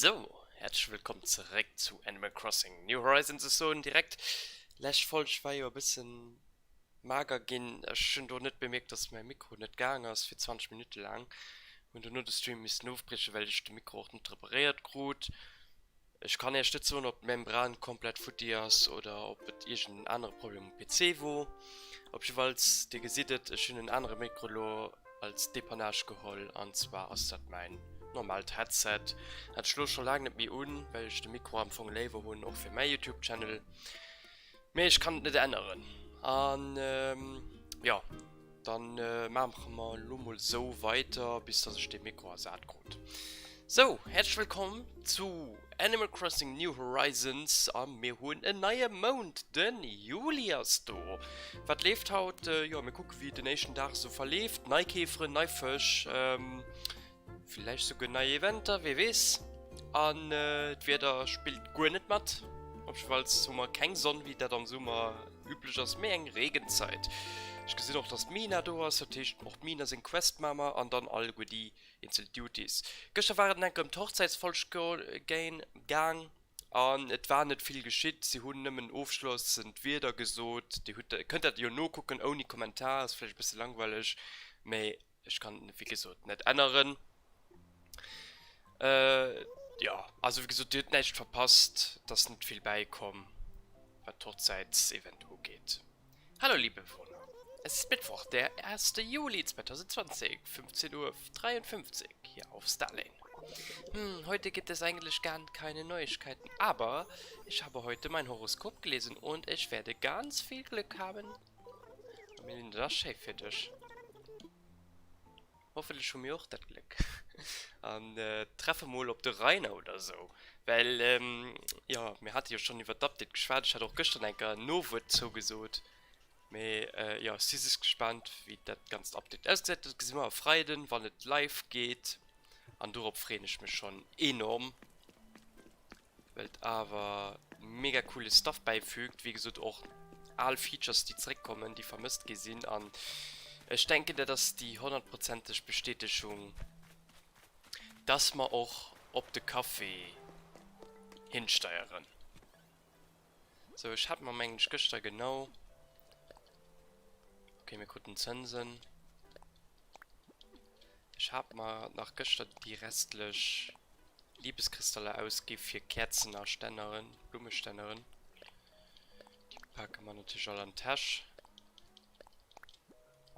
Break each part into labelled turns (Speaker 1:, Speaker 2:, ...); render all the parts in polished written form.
Speaker 1: Sou, häerzlech wëllkomm zeréck zu Animal Crossing New Horizons. Ech soen direkt, lescht Folg war jo e bëssen mager ginn. Ech hunn do net bemierkt, dass mäi Mikro net gaang ass fir 20 Minutte laang. Hunn dono de Stream missen ofbriechen, well ech de Mikro och net reparéiert krut. Ech kann iech net soen ob d'Membran komplett futti ass oder ob et iergend en anere Problem um PC wor. Op jiddefalls, dir gesitt et, ech hunn en anere Mikro lo als Depannage geholl an zwar ass dat mäin normaalt Headset. Hat ech lo scho laang net méi un, well ech de Mikro am Fong léiwer hunn, och fir mäi Youtube Channel. Mee ech kann et net änneren an jo. Dann maache mer elo mol esou weiter, bis dass ech dee Mikro ersat krut. Sou, häerzlech wëllkomm zu Animal Crossing New Horizons a mir hunn en neie Mount, de Juli ass do. Wat leeft haut? Jo, mir kucke wéi den éischten Dag esou verleeft. Nei Käferen, nei Fësch, Villäicht souguer nei Eventer, wee weess. An d'Wieder spillt guer net mat. Op jiddefalls hu mer keng Sonn, wéi dat am Summer üblech ass, mee eng Reegenzeit. Ech gesinn och, dass d'Mina do ass, dat heescht och d'Mina seng Quest maache mer an dann alleguer déi eenzel Duties. Gëschter war et enk ëm d'Hochzäitsfolg gaang an et war net vill geschitt. Si hunn nëmmen ofschlossend Wierder gesot. Dir hutt, kënnt dat jo nokucken ouni Kommentar, ass vläicht e bësse langweileg, mee Ech kann et wéi gesot net änneren. Äh, jo, also wéi gesot, dir hutt näischt verpasst, et ass net vill bäikomm, wat d'Hochzäitsevent ugeet. Hallo liebe Bewohner, es ist Mittwoch, der 1. Juli 2020, 15 Uhr 53 hier auf Starlane. Hm, heute gibt es eigentlich gar keine Neuigkeiten, aber ich habe heute mein Horoskop gelesen und ich werde ganz viel Glück haben. Amelie, dat ass schéi fir dech. Hoffentlech hu mir och dat Gléck an treffe mol op de Rainer oder sou. Well jo, mir hate jo schonn iwwer d'Update geschwat. Ech hat och gëschter eng Kéier en Nowuert zougesot. Mee jo, ech si just gespaant, wéi dat ganzt Update ausgesäit. Dat gesi mer e Freiden, wann et live geet. An dorop freeën ech mech schonn enorm. Well et awer mega coole Stuff bäifügt, wéi gesot och al Features déi zeréckkommen, déi vermësst gi sinn an ech denken dat ass déi honnertprozenteg Bestätegung, dass mer och op de Café hinsteieren. Sou, ech hat mer mengen ech gëschter genau, ok mir kruten Zënsen, ech hat mer nach gëschter déi restlech Liebeskristaller ausgi fir Käerzen a Stänneren, Blummestänneren. Déi pake mer natierlech all an d'Täsch.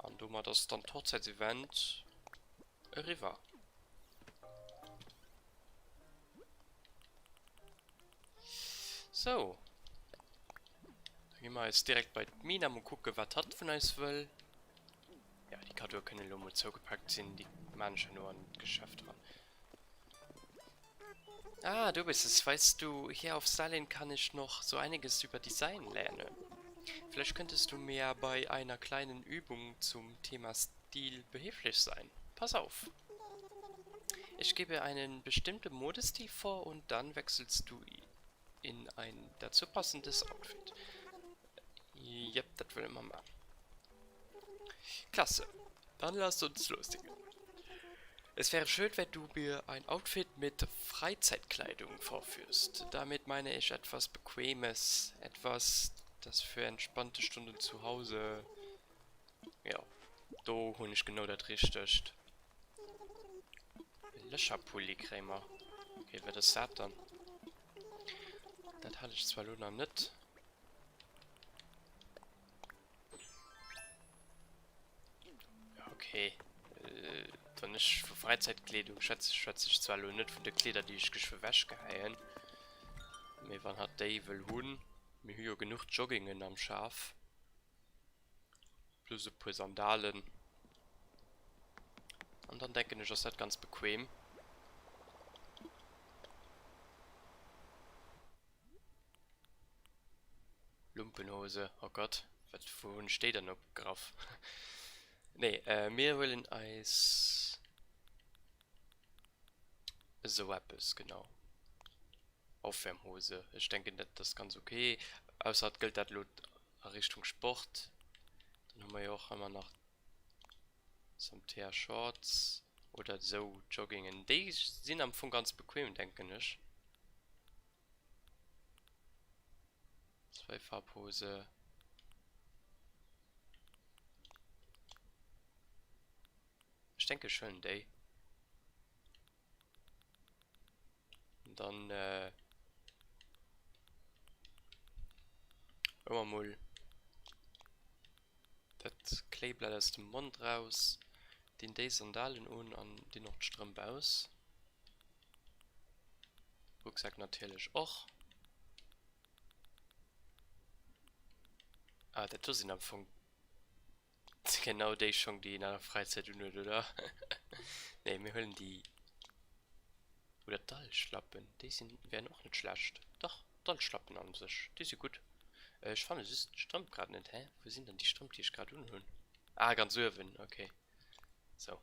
Speaker 1: An domat ass dann d'Hochzäitsevent eriwwer. Sou. Da gi mer eis direkt bei d'Mina mol kucken, wat hatt vun eis wëll. Ja, déi Kaddoe kënnen elo mol zougepaakt sinn. Déi maan ech herno an d'Geschäft eran. Ah, du bist es. Weißt du, hier auf Stalin kann ich noch so einiges über Design lernen. Vielleicht könntest du mir bei einer kleinen Übung zum Thema Stil behilflich sein. Pass auf. Ich gebe einen bestimmten Modestil vor und dann wechselst du in ein dazu passendes Outfit. Jep, dat wëlle mer man. Klasse. Dann lasst uns loslegen. Es wäre schön, wenn du mir ein Outfit mit Freizeitkleidung vorführst. Damit meine ich etwas Bequemes, etwas, das für entspannte Stunden zu Hause. Ja, do hunn ech genau dat Richtegt. E Lécherpulli kréie mer. Okay, wat ass dat dann? Dat hat ech zwar elo nach net. Ja, okay. Äh, wann ech vu Fräizäitkleedung schwätze, schwätze ech zwar elo net vun de Kleeder, déi ech geschwë wechgeheien. Mee wann hatt déi wëll hunn, mir hu jo genuch Joggingen am Schaf. Plus e puer Sandalen. An dann denken ech, ass dat ganz bequem. Lumpenhose, oh Gott, wat, wou hunn ech déi dann opgegraff? Nee, mir huelen eis esou eppes, genau. Aufwärmhose, ech denken dat ass ganz ok, ausser et gëllt dat elo a Richtung Sport. Dann hu mer jo och ëmmer nach Samtea Shorts. Oder esou Joggingen. Déi sinn am Fong ganz bequem, denken ech. Zweifarbhose. Ech denke ech huelen déi. Dann äh, ëmmer mol dat Kléiblat aus dem Mond raus, dinn déi Sandalen un an dinn och d'Strëmp aus. Rucksak natierlech och. Ah, dat do sinn am Fong Genau déi Schong déi een an der Fräizäit unhuet, oder? Nee, mir huelen déi. Oder d'Dallschlappen, déi sinn, wären och net schlecht. Dach, d'Dallschlappen an sech, déi si gutt. Ech fanne just d'Strëmp grad net. Hä, wou sinn dann déi Strëmp déi ech grad unhunn? Ah, ganz uewen, okay. Sou.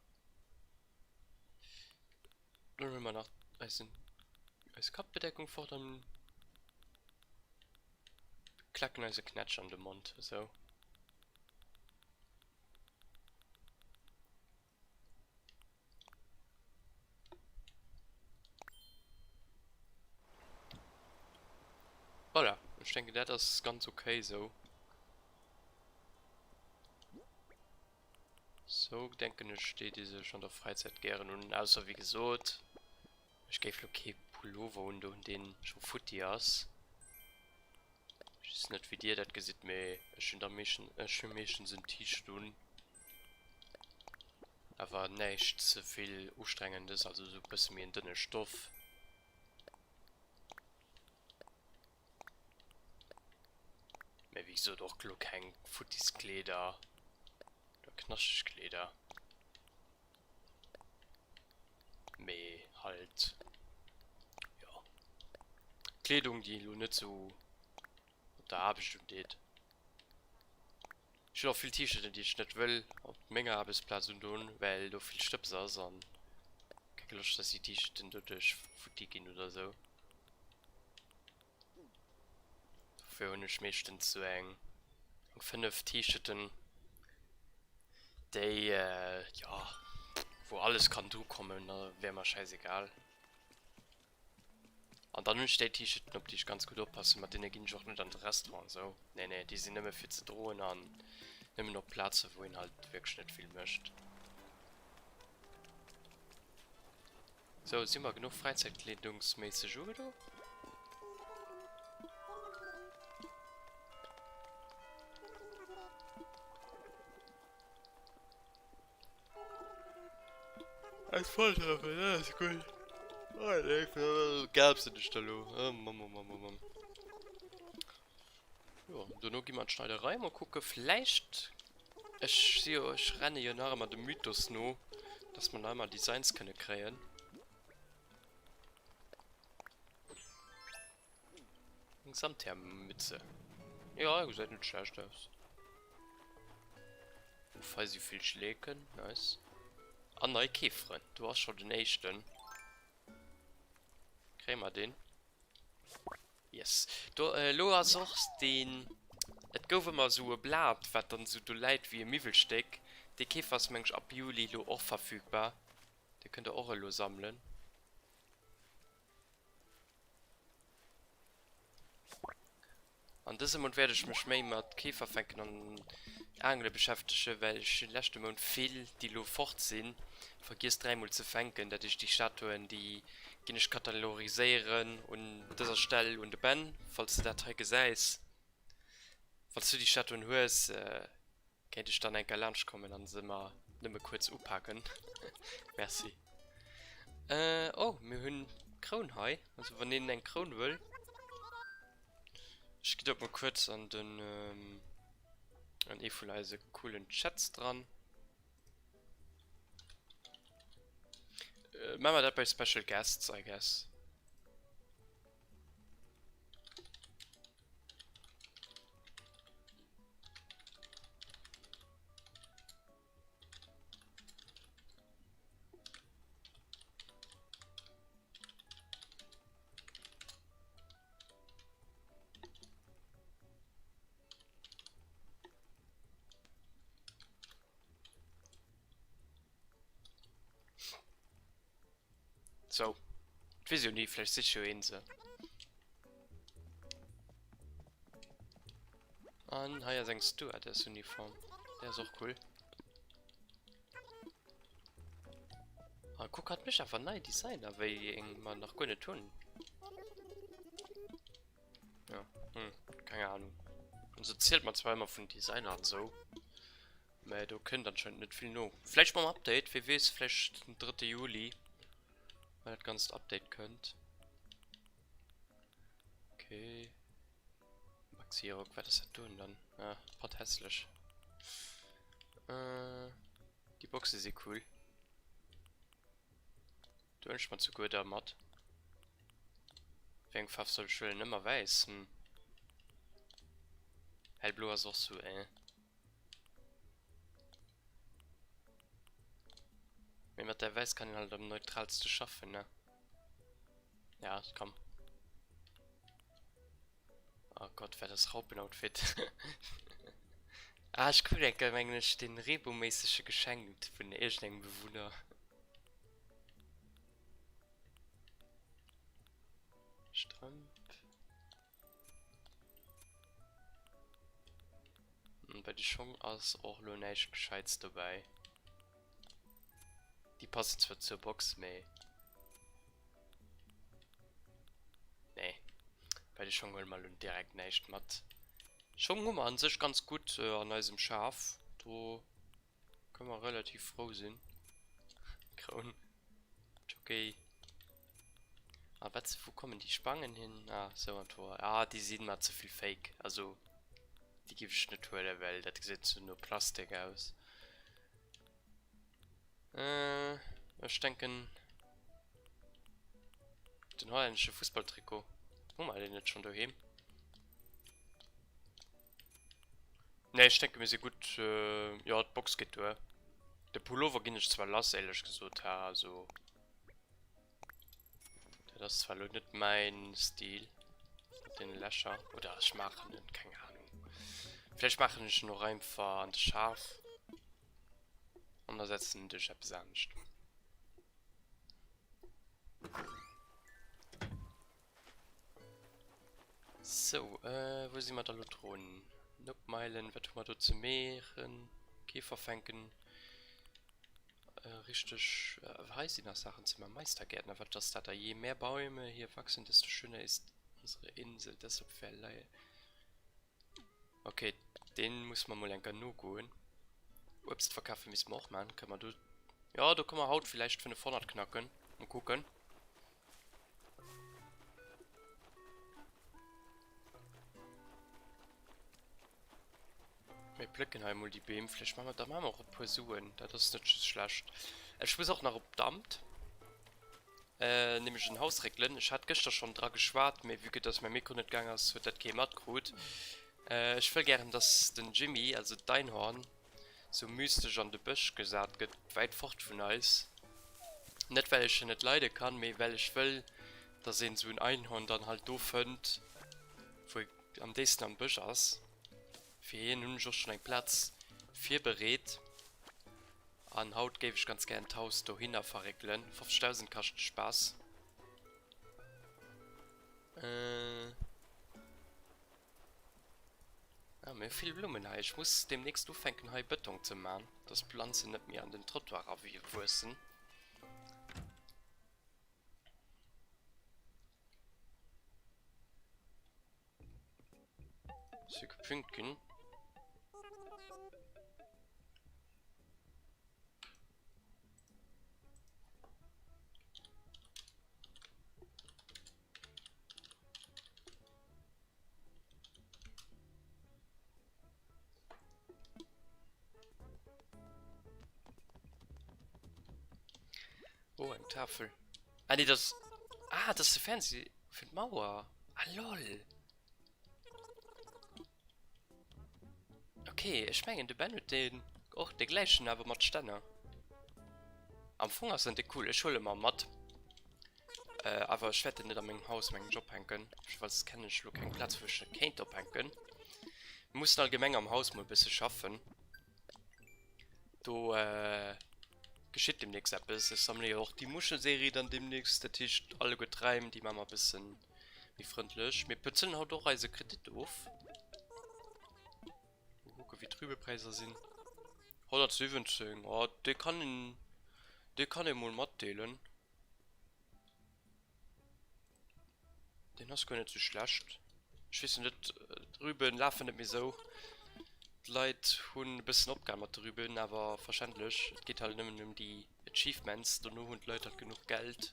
Speaker 1: Dann huele mer nach eisen, eis Kappbedeckung fort an klacken eis e Knätsch an de Mond, esou. Voilà, ech denken dat ass ganz okay esou. Sou denken ech deet ee sech an der Fräizäit gären un, ausser wéi gesot ech géif lo kee Pullover undoen deen scho futti ass. Ech weess net wéi dir dat gesitt, mee ech hunn da meeschtens, ech hu meeschtens en T-Shirt un, awer näischt ze vill ustrengendes, also esou e bësse méi en dënne Stoff. Mee wéi gesot och lo keng futtis Kleeder oder knaschteg Kleeder. Mee halt jo Kleedung déi elo net sou op der Aarbecht undeet. Ech hunn och vill T-Shirten déi ech net wëll op menger Aarbechtsplaz undoen, well do vill Stëbs ass an keng Loscht dass déi T-Shirten doduerch futti ginn oder sou. Dofir hunn ech meeschtens sou eng 5 T-Shirten, déi jo wou alles kann dru kommen, da wär mer schäisegal. An dann hunn ech déi T-Shirten op déi ech ganz gutt oppassen, mat deene ginn ech och net an de Restaurant an esou. Nee nee, déi sinn nëmme fir ze droen an nëmmen op Plaze wou een halt wierklech net vill mécht. Sou, si mer genuch fräizäitkleedungsméisseg ugedo? Eis Volltreffer, dat ass gutt. Oh, nee, gabs dech da lo. Oh, Mann, oh, Mann, oh, Mann. Jo, dono gi mer an d'Schneiderei mol kucken. Vläicht, ech si jo, ech renne jo nach ëmmer dem Mythos no, dass mer nach ëmmer Designs kënne kréien. Eng Samthair-Mütze. Jo, gesäit net schlecht aus. Uff, hei si vill Schleeken. Nice. An nei Käferen. Do ass scho den éischten. Kréie mer deen? Yes. Do, elo ass och deen, et gouf ëmmer esou e Blat, wat dann esou do läit wéi e Miwwelstéck. Dee Käfer ass meng ech ab Juli elo och verfügbar. Dee kënnt der och elo sammelen. An dësem Mount wäert ech mech méi mat Käferfänken an Aangele beschäftegen, well ech hunn leschte Mount vill, déi lo fort sinn, vergiess dräimol ze fänken. Dat heescht déi Statuen, déi ginn ech kataloriséieren un dëser Stell un de Ben, falls de dat hei gesäis. Falls du déi Statuen hues, kéint ech dann eng Kéier laanscht kommen an se mer nëmme kuerz upaken. Merci. Oh, mir hunn d'Kroun hei, also wann een eng Kroun wëll. Ech gi dat mol kuerz an den an ee vun eise coolen Chats dran. Äh, maache mer dat bei Special Guests, I guess. Sou. Et weess jo ni, vläicht sicht jo een se. An hei ass eng Stewardess-Uniform. Déi ass och cool. Ah, kuck, hatt mécht awer nei Designer, wéi eng mer nach guer net hunn. Ja, hm, keng Ahnung. Also zielt mer zwar ëmmer vun Designer an sou, mä do kënnt anscheinend net vill no. Vläicht mam Update, wie weess, vläicht den 3. Juli, wann dat ganzt Update kënnt. Okay. Maxi-Rock, wat ass dat doen dann? Ah, pot hässlech. Äh, déi Boxe si cool. Do hunn ech mer souguer der mat. Wéi eng Faarf soll ech huelen? Ëmmer wäiss, hm. Hellblo ass och sou eh. Mee mat der wäiss kann een halt am neutralste schaffen, ne? Ja, komm. Oh Gott, wat ass Raupenoutfit? Ah, ech krut eng Kéier, mengen ech, dee Reebouméissege geschenkt vun iergendengem Bewunner. Strëmp. Bei de Schong ass och lo näischt Gescheits dobäi. Déi passen zwar zur Box, mee nee. Bei de Schong huele mer lo direkt näischt mat. Schong hu mer an sech ganz gutt an eisem Schaf. Do kënne mer relativ frou sinn. Kroun. Jockey. Ah, wat, wou kommen déi Spangen hin? Ah, sou an d'Hoer. Ah, déi sinn mer ze vill fake. Also, déi giff ech net huelen, well dat gesäit sou no Plastik aus. Äh, ech denken den hollännesche Fussballtrikot. Hu mer deen net schonn doheem? Nee, ech denke mir si gutt. Jo, d'Box geet duer. De Pullover ginn ech zwar lass, éierlech gesot, ha, also dat ass zwar elo net mäin Stil mat deene Lächer. Oder ech maachen en, keng Ahnung. Vläicht maachen ech en och einfach an de Schaf an ersetzen en duerch eppes anescht. Sou, wou si mer da lo drun? Nookmeilen, wat hu mer do ze meeren? Käfer fänken. Richteg, hei sinn nach Saachen ze man. Meistergärtner, wat ass dat da? Je mehr Bäume hier wachsen, desto schöner ist unsere Insel. Deshalb verleihe. Okay, deen muss mer mol enker nogoen. Uebst verkafe misste mer och man. Kënne mer do, jo, do kënne mer haut villäicht 500 knacken. Mol kucken. Mir plécken hei mol déi Beem. Vläicht maache mer, da maache mer och e puer Suen. Dat ass net just schlecht. Ech muss och nach op d'Amt. Nämlech en Haus réckelen. Ech hat gëschter schonn dra geschwat, mee vue que dass mäi Mikro net gaang ass, huet dat kee matkrut. Ech wëll gären, dass den Jimmy, also d'Einhorn, sou mystesch an de Bësch gesat gëtt, wäit fort vun eis. Net well ech en net leide kann, mee well ech wëll, dass een sou en Einhorn dann halt do fënnt, wou e am déifsten am Bësch ass. Fir hien hunn ech och schonn eng Plaz virbereet. An haut géif ech ganz gären d'Haus dohinner verréckelen. 50.000 kascht de Spaass. Äh. Ah, mir hu vill Blummen hei. Ech muss demnächst ufänken hei Bëtong ze man, dass d'Planzen net méi an den Trottoir rawuessen. Ass jo gepünkt ginn. Oh, eng Tafel. Ah, nee, das... Ah, das ist de Fernseh fir d'Mauer. Ah, lol. Okay, ech mengen de Ben huet deen och de gläichen awer mat Stänner. Am Fong ass en de cool, ech huele mer mat. Äh, awer ech wäert en net a mengem Haus mengem Job hänken. Jeweils kennen ech lo keng Plaz wou ech e kéint ophänken. Mir mussen allgemeng am Haus mol e bësse schaffen. Do äh. Geschitt demnächst eppes. Ech sammele jo och déi Muschelserie dann demnächst. Dat heescht alleguer d'Räim, déi maache mer e bësse méi frëndlech. Mir bezuelen haut och eise Kredit of. Mol kucke wéi d'Rübepräisser sinn. 117, oh dee kann een, dee kann ee mol matdeelen. Deen ass guer net sou schlecht. Ech weess net, d'Rüben lafen net méi sou. D'Leit hunn e bëssen opgehal mat de Rüben, awer verständlech, et geet halt nëmmen ëm déi Achievements, dono hunn d'Leit halt genuch Geld.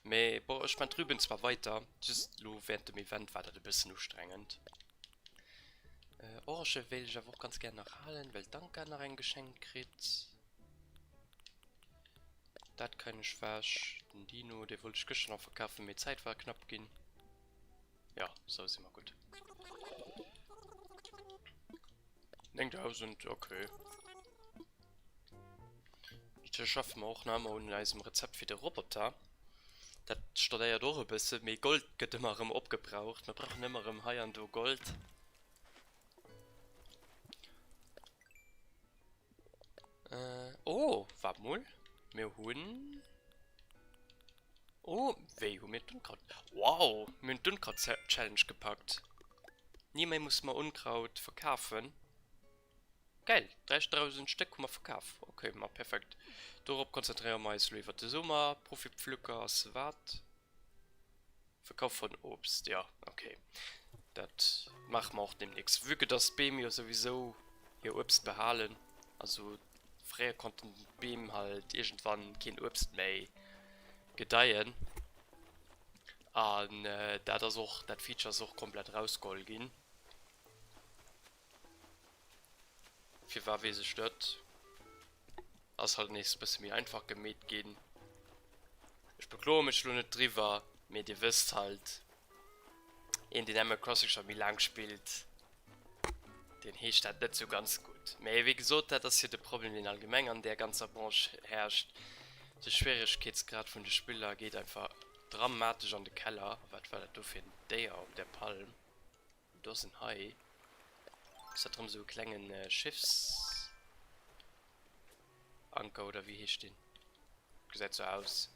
Speaker 1: Mee bon, ech man d'Rüben zwar weiter, just elo während dem Event war dat e bëssen ustrengend. Orange wéilt ech awer och ganz gär nach halen, well d'Anka nach eng geschenkt kritt. Dat kann ech wech. Den Dino, dee wollt ech gëschter nach verkafen, mee d'Zäit war knapp ginn. Ja, sou si mer gutt. 9000, okay. Natierlech schaffe mer och nach ëmmer un eisem Rezept fir de Roboter. Dat stadéiert och e bësse, mee Gold gëtt ëmmer erëm opgebraucht. Mer brauchen ëmmer erëm hei an do Gold. Äh, oh, wart mol. Mir hunn... Oh, wéi hu mir d'Unkraut... Wow, mir hunn d'Unkraut-Challenge gepackt. Ni méi musse mer Unkraut verkafen. Geil, 30.000 Stéck hu mer verkaf. Okay, ma perfekt. Dorop konzentréiere mer eis elo iwwert de Summer. Profipflücker ass wat? Verkauf von Obst, jo ok, dat maache mer och demnächst. Vue que dass d'Beem jo souwisou hir Uebst behalen, also fréier konnten d'Beem halt iergendwann keen Uebst méi gedeien an dat ass och, dat Feature ass och komplett erausgeholl ginn. Firwat weess ech net. Ass halt nees e bësse méi einfach gemeet ginn. Ech bekloe mech lo net driwwer, mee dir wësst halt, een deen Animal Crossing scho méi laang spillt, deen heescht dat net sou ganz gutt. Mee wéi gesot, dat ass jo de Problem deen allgemeng an där ganzer Branche herrscht, de Schwieregkeetsgrad vun de Spiller geet einfach dramatesch an de Keller. A wat war dat do fir en Déier op där Palm? Do ass en Hai. Ass dat erëm esou e klengen Schiffsanker oder wéi heescht deen? Gesäit sou aus.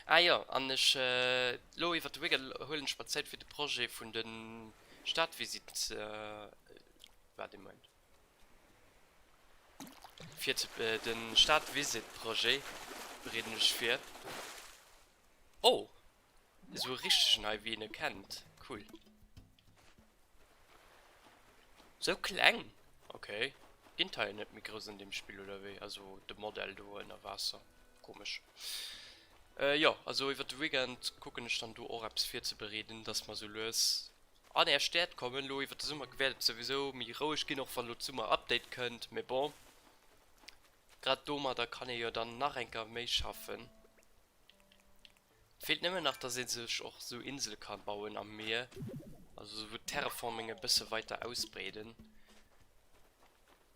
Speaker 1: Ah jo, an ech elo iwwer de Weekend huelen ech mer Zäit fir de Projet vun de Stadvisite, waart ee Moment. Fir ze den Stadvisit Projet bereeden ech vir. Oh! Esou e richtegen hei wéi een e kennt. Cool. Sou kleng? Ok. Ginn d'Haien net méi grouss an deem Spill oder wéi? Also de Modell do ënner Waasser. Komesch. Jo, also iwwer de Weekend kucken ech dann do och eppes virzebereeden, dass mer sou lues An är Städ kommen. Elo iwwer de Summer wäert et souwisou méi roueg ginn, och wann elo d'Summer-Update kënnt. Mee bon, grad domadder kann ee jo dann nach eng Kéier méi schaffen. Et feelt nëmmen nach, dass ee sech och esou Insele ka bauen am Mier, also esou Terraforming e bësse weiter ausbreeden.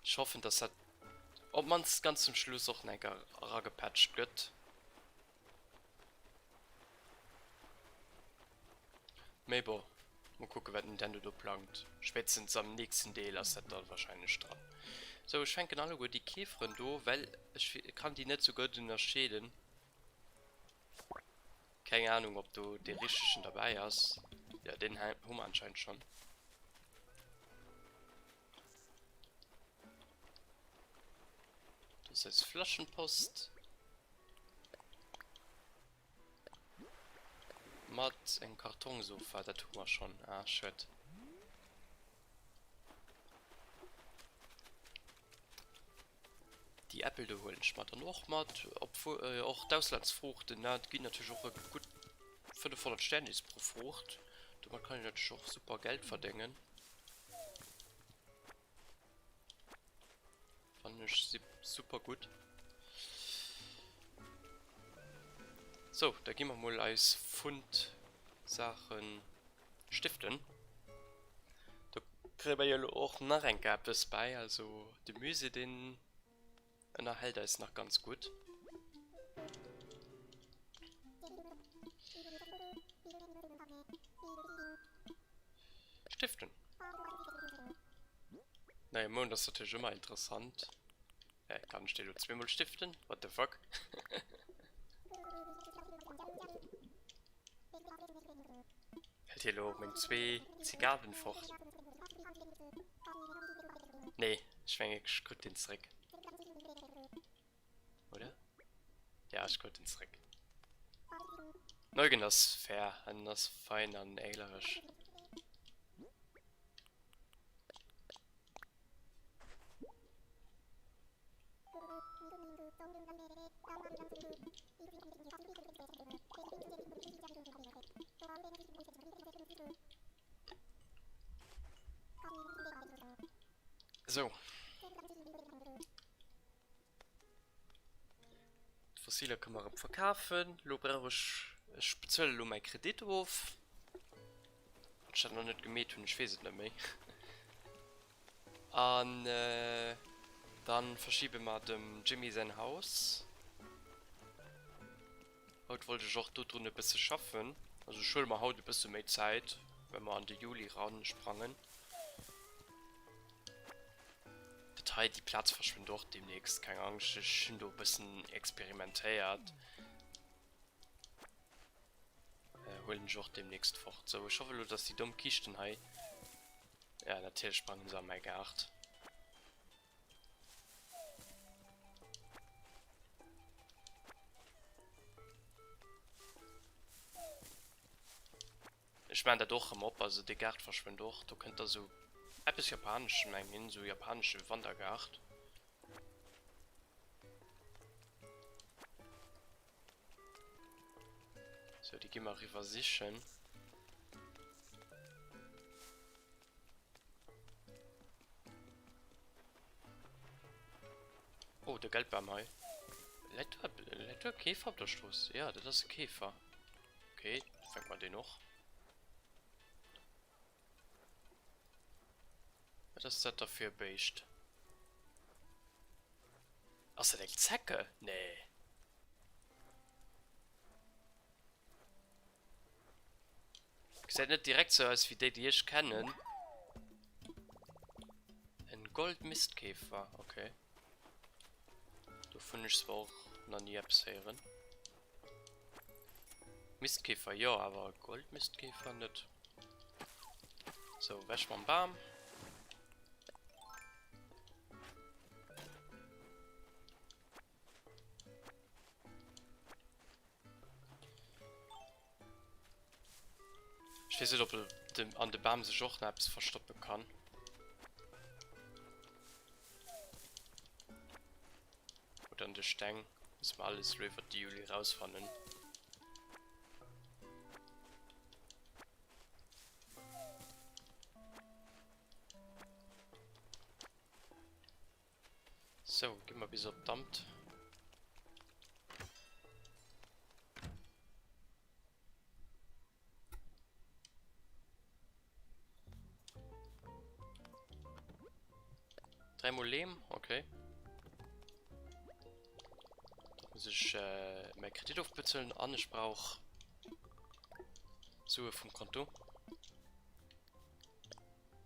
Speaker 1: Ech hoffen, dass dat op d'mannst ganz zum Schluss och nach eng Kéier eragepatcht gëtt. Mee bon, mol kucken wat Nintendo do plangt. Spéitstens am nächsten Deel ass dat dann wahrscheinlech dran. Sou, ech fänken alleguer déi Käferen do, well ech kann déi net sou gutt ënnerscheeden. Keng Ahnung ob do dee richtegen derbäi ass. Jo, deen hu mer anscheinend schonn. Do ass eis Flaschenpost. Mat engem Kartongsofa, dat hu mer schonn. Ah, schued. Déi Äppel do huelen ech mer dann och mat. Obwuel, äh, och d'Auslandsfruuchten, ne, ginn natierlech och e gutt 500 Sternis pro Fruucht. Domat kann een natierlech och super Geld verdéngen. Fannen ech super gutt. So, da gi mer mol eis Fundsachen stiften. Do kréie mer jo elo och nach eng Kéier eppes bäi. Also de Musée, deen ënnerhält eis nach ganz gutt. Stiften. Neie Mount ass natierlech ëmmer interessant. Äh, kann ech dee lo zweemol stiften? What the fuck? Hält hie lo meng zwee Zigaden fort? Nee, ech mengen ech krut deen zeréck. Oder? Ja, ech krut en zeréck. Den Eugen ass fair, en ass fein an éilerech. Sou. D'Fossiler kënne mer erëm verkafen. Elo brauch ech, ech bezuelen elo mäi Kredit of. Wann ech dat nach net gemeet hunn, ech weess et net méi. An dann verschiebe mer dem Jimmy säin Haus. Haut wollt ech och dodrun e bësse schaffen. Also ech huele mer haut e bësse méi Zäit, well mer an de Juli ransprangen. Dat hei, déi Plaz verschwënnt och demnächst, keng Angscht. Ech hunn do e bëssen experimentéiert. Huelen ech och demnächst fort. Sou, ech hoffe elo, dass déi domm Kiischten hei... Ja, natierlech sprangen se a mäi Gaart. Ech maan dat och rem op, also de Gaart verschwënnt och, do kënnt da sou eppes japaneschem eng hin, sou japanesche Wandergaart. Sou, déi gi mer eriwwer sichen. Oh, de Geldbam hei. Läit do, läit do e Käfer op der Strooss? Ja, dat ass e Käfer. Okay, fänkt mer deen och. Wat ass dat da fir e Béischt? Ass dat eng Zecke? Nee. Gesäit net direkt sou aus wéi déi, déi ech kennen. En Goldmistkäfer, okay. Dovun hunn ech zwar och nach ni eppes héieren. Mistkäfer jo, awer Goldmistkäfer net. Sou, ewech mam Bam. Ech weess net, ob an de Bam sech och nach eppes verstoppe kann. Oder an de Steng. Muss mer alles lo iwwert de Juli rausfannen. Sou, gi mer bis op d'Amt. Dräimol Lehm, okay. Da muss ech äh, mäi Kredit ofbezuelen an ech brauch Sue vum Konto.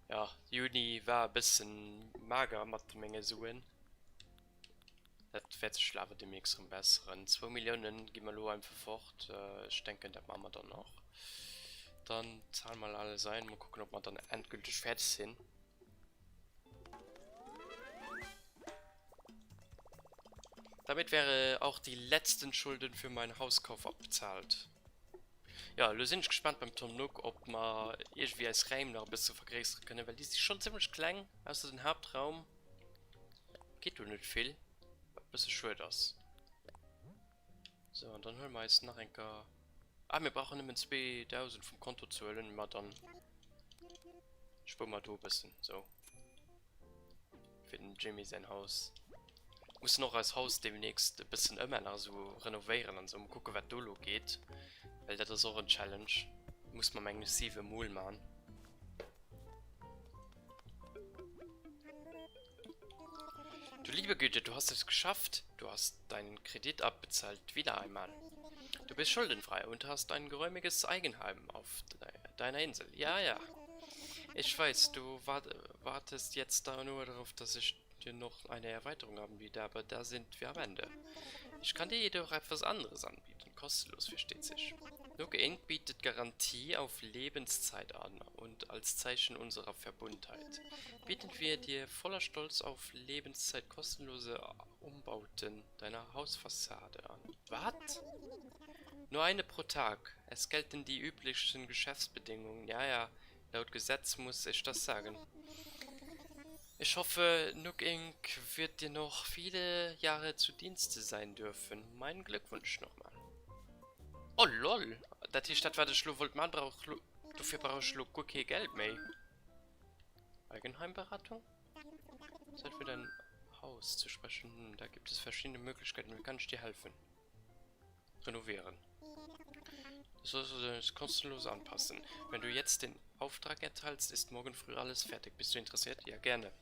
Speaker 1: Ja, Juni war e bëssen mager mat menge Suen. Dat wäert sech awer deemnächst erëm besseren. Zwou Milliounen gi mer elo einfach fort. Ech denken, dat maache mer dann och. Dann zahlen mer alles ein. Mol kucken, ob mer dann endgülteg fäerdeg sinn. Damit wäre auch die letzten Schulden für meinen Hauskauf abbezahlt. Jo, elo sinn ech gespaant beim Tom Nook, ob mer iergendwéi eis Räim nach e bësse vergréissere kënnen, well déi si schonn zimmlech kleng, ausser den Haaptraum geet do net vill, wat e bësse schued ass. Sou, an dann huele mer eis nach eng Kéier, ah, mir brauchen nëmmen 2.000 vum Konto ze huelen, ma dann spuere mer do e bëssen, sou. Fir dem Jimmy säin Haus. Mussen och eis Haus demnächst e bëssen ëmänneren, esou renovéieren an esou. Mol kucken, wat do elo geet, well dat ass och en Challenge. Muss mer mengen ech 7 mol man. Du liebe Güte, du hast es geschafft. Du hast deinen Kredit abbezahlt, wieder einmal. Du bist schuldenfrei und hast ein geräumiges Eigenheim auf deiner Insel. Ja, ja. Ich weiß, du wartest jetzt da nur darauf, dass ich dir noch eine Erweiterung anbiete, aber da sind wir am Ende. Ich kann dir jedoch etwas anderes anbieten, kostenlos versteht sich. Nook Inc. bietet Garantie auf Lebenszeit an und als Zeichen unserer Verbundheit bieten wir dir voller Stolz auf Lebenszeit kostenlose Umbauten deiner Hausfassade an. Wat? Nur eine pro Tag. Es gelten die üblichen Geschäftsbedingungen. Ja, ja, laut Gesetz muss ich das sagen. Ich hoffe, Nook Inc. wird dir noch viele Jahre zu Dienste sein dürfen. Mein Glückwunsch nochmal. Oh lol! Dat heescht, dat wat ech lo wollt man, brauch lo, dofir brauch ech lo guer kee Geld méi. Eigenheimberatung? Zeit für dein Haus zu sprechen. Hm, da gibt es verschiedene Möglichkeiten. Wie kann ich dir helfen? Renovieren. Du sollst es kostenlos anpassen. Wenn du jetzt den Auftrag erteilst, ist morgen früh alles fertig. Bist du interessiert? Ja, gerne.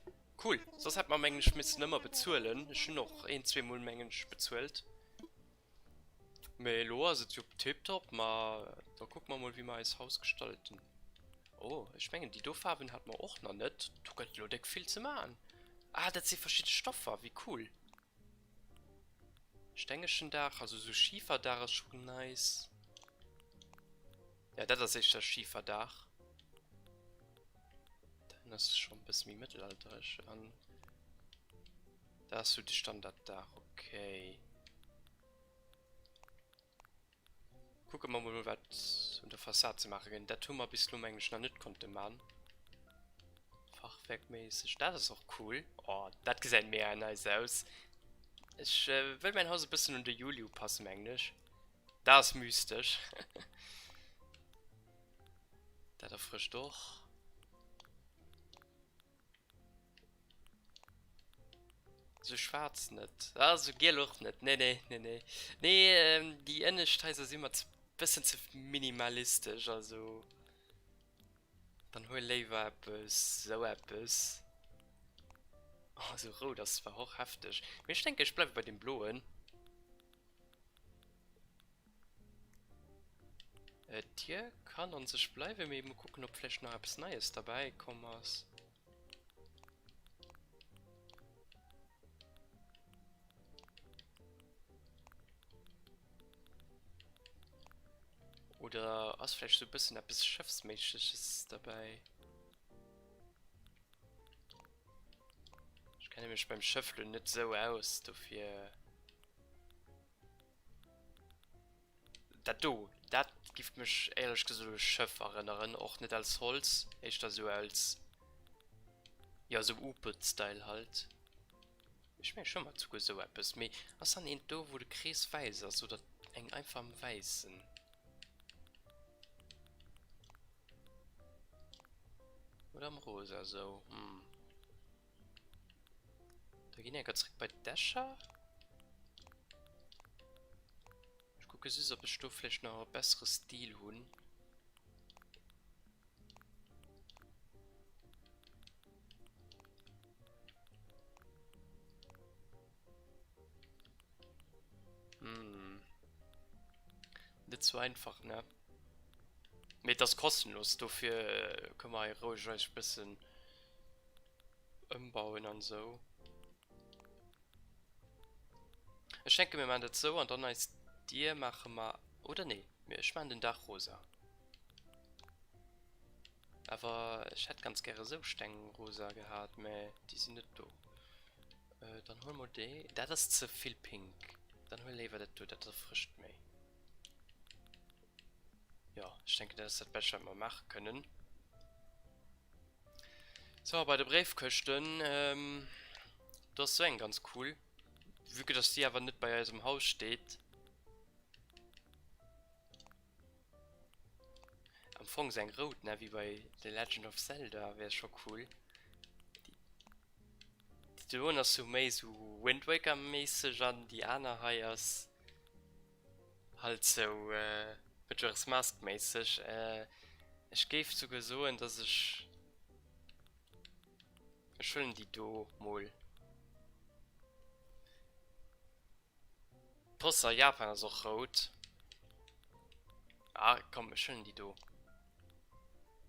Speaker 1: Cool. Soss hätt mer mengen ech missen ëmmer bezuelen. Ech hunn och een, zweemol mengen ech bezuelt. Mee elo ass et jo tiptop. Ma da kucke mer mol wéi mer eis Haus gestalten. Oh, ech mengen déi do Faarwen hat mer och nach net. Do gëtt elo déck vill ze man. Ah, dat si verschidde Stoffer. Wéi cool. Stengeschen Daach, also sou Schieferdaach ass schon nice. Ja, dat ass éischter Schieferdaach. Dann ass schon e bësse méi mëttelalterlech an dat ass sou de Standarddaach, okay. Kucke mer mol wat un der Fassad ze maache gëtt. Dat hu mer bis elo mengen ech nach net konnte man. Fachwerkméisseg, dat ass och cool. Oh, dat gesäit mega nice aus. Ech wëll mäin Haus e bëssen un de Juli upassen mengen ech. Dat ass mystesch. Dat erfrëscht och. Sou schwaarz net. Ah, sou giel och net. Nee, nee, nee, nee. Nee, ähm, déi ënnescht Haiser si mer ze bëssen ze minimalistesch, also dann huel léiwer eppes, sou eppes. Oh, sou rout ass zwar och hefteg, mee ech denken, ech bleiwe bei deem bloen. D'Dier kann an sech bleiwen, mee mol kucken ob vläicht nach eppes Neies derbäi komm ass. Oder ass vläicht sou e bëssen eppes Schëffsméischeges derbäi? Ech kenne mech beim Schëff lo net sou aus, dofir. Dat do, dat giff mech éierlech gesot u Schëff erënneren, och net als Holz, éischter sou als, jo sou U-Boot-Style halt. Ech mengen ech hu mat souguer sou eppes, mee ass dann eent do wou de Krees wäiss ass oder eng einfach am wäissen? Oder am rosa sou, hm. Da ginn enker zréck bei d'Dächer. Ech kucke just, ob ech do vläicht nach e bessere Stil hunn. Hm. Net sou einfach, ne? Mee et ass kostenlos, dofir kënne mer hei roueg eis e bëssen ëmbauen an esou. Ech denke mir maachen dat esou an dann eis Dier maache mer, oder nee, ech maachen den Daach rosa. Awer ech hätt ganz gäre esou Steng rosa gehat, mä déi sinn net do. Dann huele mol déi, dat ass ze vill pink. Dann huel léiwer dat do, dat erfrëscht méi. Jo, ech denken dat ass dat Bescht wat mer maache kënnen. So, bei de Bréifkëschten, do ass sou eng ganz cool. Vue que dass déi awer net bei eisem Haus steet. Am Fong sou eng rout, ne, wéi bei The Legend of Zelda wär scho cool. Déi doen ass sou méi sou Wind Waker méisseg an déi aner hei ass halt sou Majora's Mask méisseg. Ech géif souguer soen, dass ech, ech huelen déi do mol. D'Post a Japan ass och rout. Ah komm, ech huelen déi do.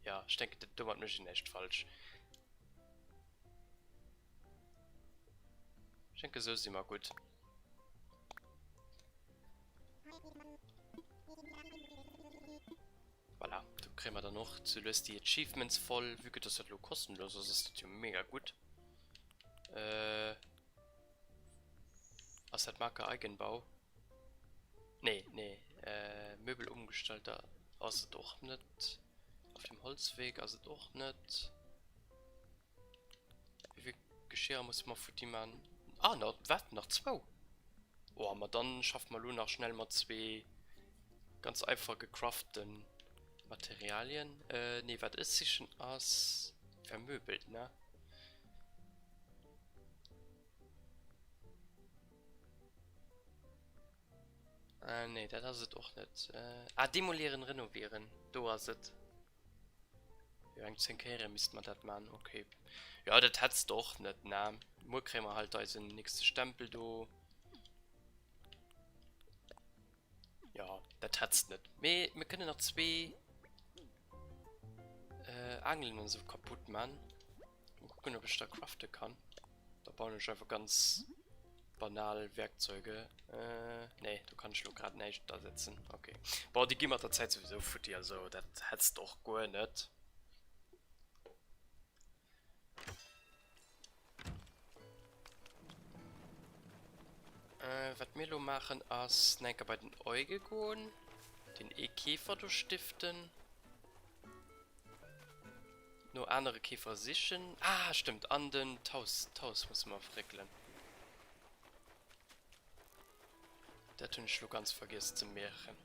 Speaker 1: Jo, ech denken, domat mécht een näischt falsch. Ech denken, esou si mer gutt. Voilà, do kréie mer dann och sou lues déi Achievements voll. Vue que dass dat elo kostenlos ass, ass dat jo mega gutt. Äh, ass dat Marke Eigenbau? Nee, nee, äh, Möbel umgestalter ass et och net. Auf dem Holzweg ass et och net. Wéi vill Geschirrer musse mer futti man? Ah, nach, wat? Nach zwou? Oh, ma dann schaffe mer elo nach schnell mat zwee ganz einfach gecraften Materialien. Äh, nee, wat ech sichen ass vermöbelt, ne? Äh, nee, dat ass et och net. Äh, ah, demolieren, renovieren, do ass et. Jo, eng 10 Kéiere misste mer dat man, okay. Jo, dat hetzt och net, ne? Muer kréie mer halt eisen nächste Stempel do. Jo, dat hetzt net. Mee mir kënnen nach zwee äh, Aangelen an esou kaputt man. Mal kucken, ob ech da crafte kann. Da bauen ech einfach ganz banal Werkzeuge. Äh, nee, do kann ech lo grad näischt ersetzen. Okay. Bon, déi gi mat der Zäit souwisou futti, also dat hetzt och guer net. Äh, wat mir lo maachen ass, na enker bei den Euge goen, den ee Käfer do stiften. No anere Käfer sichen. Ah, stëmmt, an den d'Haus, d'Haus musse mer verréckelen. Dat hunn ech lo ganz vergiess ze mierken.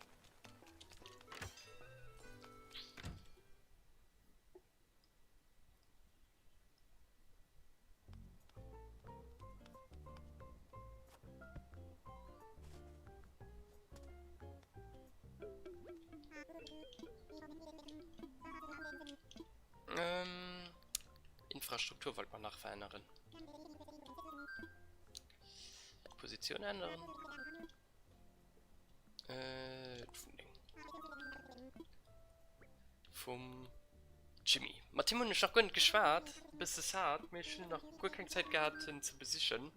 Speaker 1: Ähm, Infrastruktur wollt man nach verännern. Position ändern. Äh, d'Wunneng. Vum Jimmy. Mat him hunn ech nach guer net geschwat. Bësse sad, mee ech hunn nach guer keng Zäit gehat, en ze besichen.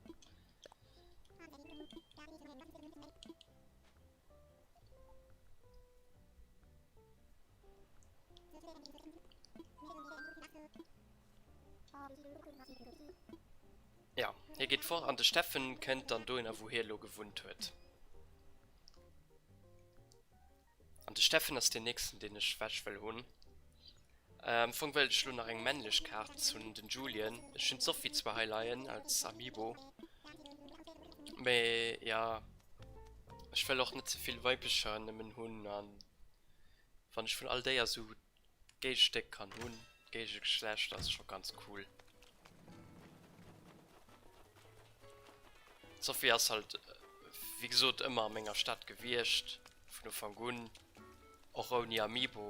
Speaker 1: Ja, hie geet fort an de Steffen kënnt dann dohinner, wou hie elo gewunnt huet. An de Steffen ass deen nächsten, deen ech wech wëll hunn. Am Fong wëllt ech elo nach eng männlech Kaart hunn, den Julian. Ech hunn d'Sophie zwar hei leien als Amiibo, mee ja, ech wëll och net ze vill weiblecher nëmmen hunn an wann ech vun all Déier sou d'Géigestéck kann hunn, d'Géigegeschlecht, ass scho ganz cool. D'Sophie ass halt wéi gesot ëmmer a menger Stad gewiescht, vun Ufank un, och ouni Amiibo.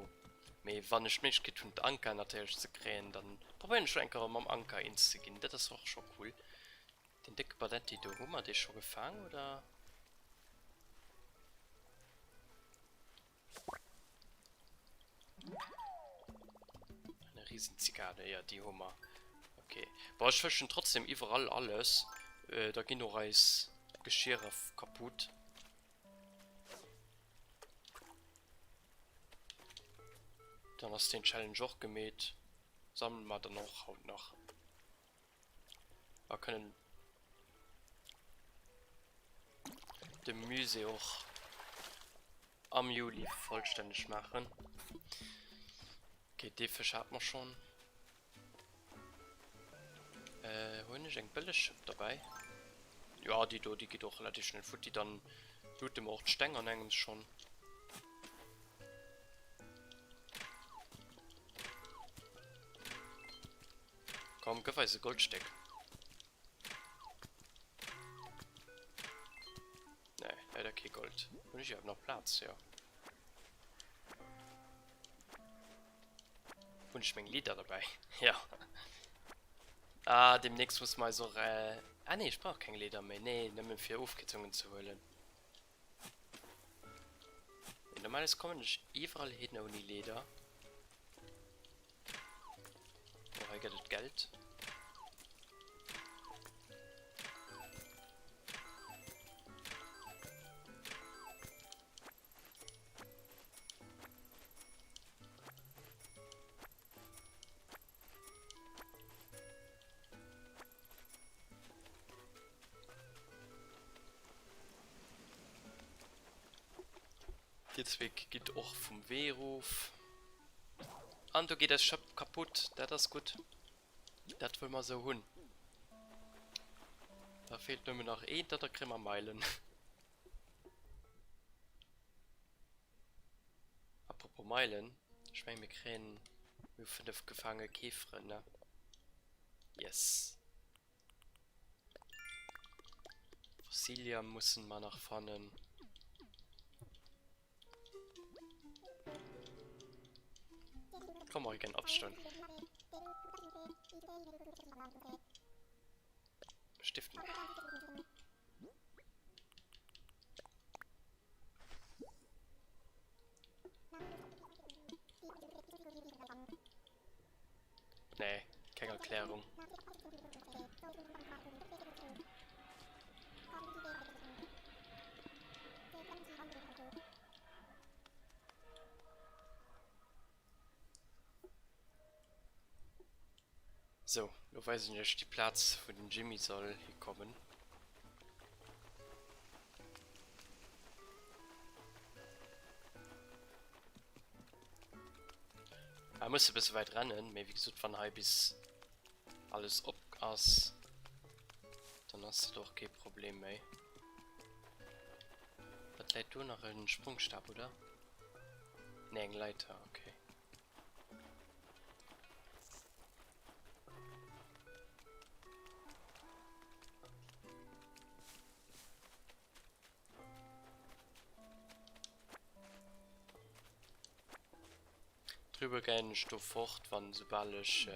Speaker 1: Mee wann ech d'Méiglechkeet hunn d'Anka natierlech ze kréien, dann probéieren ech och eng Kéier mam Anka eens ze ginn. Dat ass och scho cool. Den décke Badetti do, hu mer dee scho gefaang oder? Eine Riesenzikade, ja, déi hu mer. Okay. Boah, ech fëschen trotzdem iwwerall alles. Äh, da ginn och eis Geschierer kaputt. Dann ass den Challenge och gemeet. Sammele mer dann och haut nach. A kënnen de Musée och am Juli vollstänneg maachen. Okay, dee Fësch hat mer schonn. Äh, hunn ech eng bëlleg Schëpp derbäi? Ja, déi do, déi geet och relativ schnell futti. Dann loote mer och d'Steng an engems schonn. Komm, gëff eis e Goldstéck. Nee, leider kee Gold. Hunn ech iwwerhaapt nach Plaz? Jo. Hunn ech meng Leeder derbäi? Jo. Ah, demnächst muss mer eis och... Äh, ah nee, ech brauch keng Leeder méi. Nee, nëmme fir Ofkierzungen ze huelen. Mee normales kommen ech iwwerall hin ouni Leeder. Geld. Dir zweek gitt och vum Wee erof. An do geet eis Schëpp kaputt. Dat ass gutt. Dat wëlle mer esou hunn. Da feelt nëmmen nach eent an da kréie mer Meilen. Apropos Meilen, ech mengen mir kréien, mir hu 5 gefaange Käferen, ne? Yes. Fossilia mussen mer nach fannen. Komm Eugen, opstoen. Stiften. Nee, keng Erklärung. Sou, lo weisen ech iech déi Plaz wou den Jimmy soll hikommen. Ah, muss e bësse wäit rennen, mee wéi gesot, wann hei bis alles op ass, dann ass dat och kee Problem méi. Wat läit do nach? En Sprungstab, oder? Nee, eng Leiter, okay. Drüber gehen ech do fort, wann soubal ech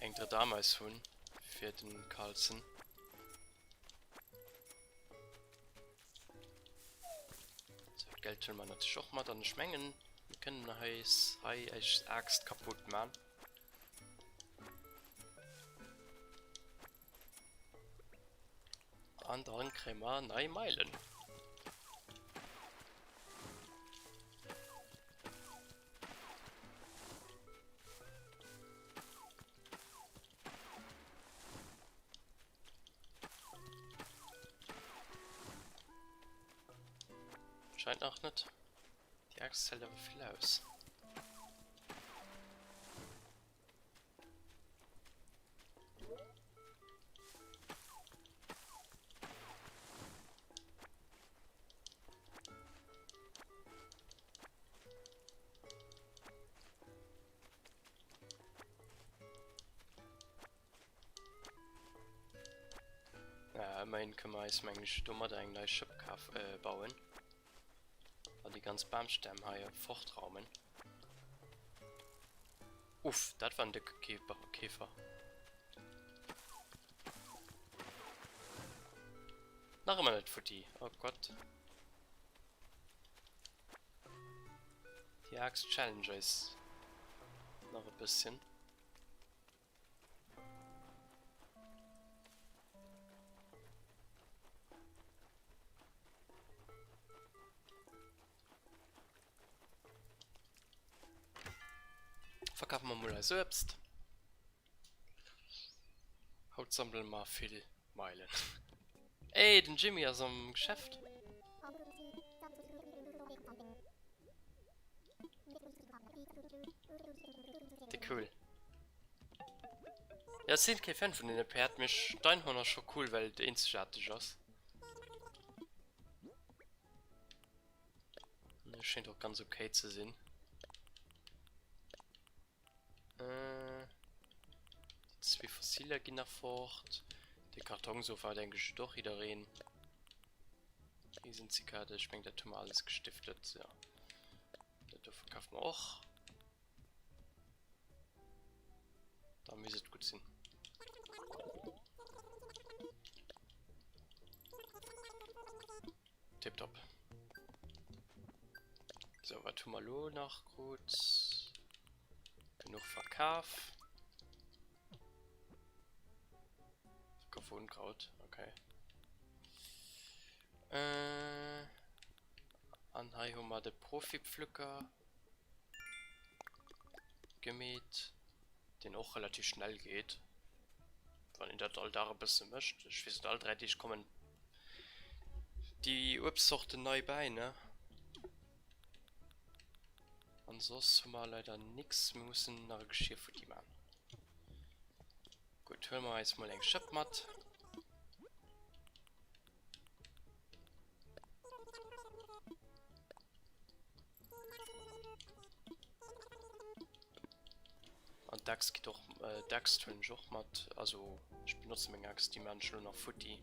Speaker 1: eng drëtt Ameis hunn fir den Carlsen. Sou, d'Geld huele mer natierlech och mat an ech mengen, mir kënnen eis hei eis Aaxt kaputt man. An dann kréie mer nei Meilen. Scheint nach net. Die Axt hält awer vill aus. Ja, ëmmerhin kënne mer eis, mengen ech, domadder eng nei Schëpp kaf äh, bauen. An déi ganz Bamstämm hei fortraumen. Uff, dat war en décke Käfer. Nach ëmmer net futti. Oh Gott. Déi Axt challenge eis nach e bësschen. Verkafe mer mol eis Uebst. Haut sammele mer vill Meilen. Ey, den Jimmy ass am Geschäft. Déi cool. Ja, ech sinn kee Fan vun deene Päerd, mee d'Einhorn ass scho cool, well et eenzegaarteg ass. An e schéngt och ganz okay ze sinn. Äh, déi zwee Fossiler ginn nach fort. De Kartongsofa denke ech huet och jiddereen. Riesenzikade, ech meng dat hu mer alles gestiftet, jo. Dat do verkafe mer och. Da misst et gutt sinn. Tipptopp. Sou, wat hu mer elo nach krut? Genuch verkaf. Verkauf vu Unkraut, okay. Äh, an hei hu mer de Profipflücker gemeet, deen och relativ schnell geet, wann een dat all Dag e bësse mécht. Ech weess net, all 3 Deeg kommen déi Uebstzorten nei bäi, ne? An soss hu mer leider nix. Mir mussen nach e Geschirr futti man. Gutt, huele mer eis mol eng Schëpp mat. An d'Axt geet och, d'Axt huelen ech och mat. Also ech benotze meng Axt, déi man ech elo nach futti.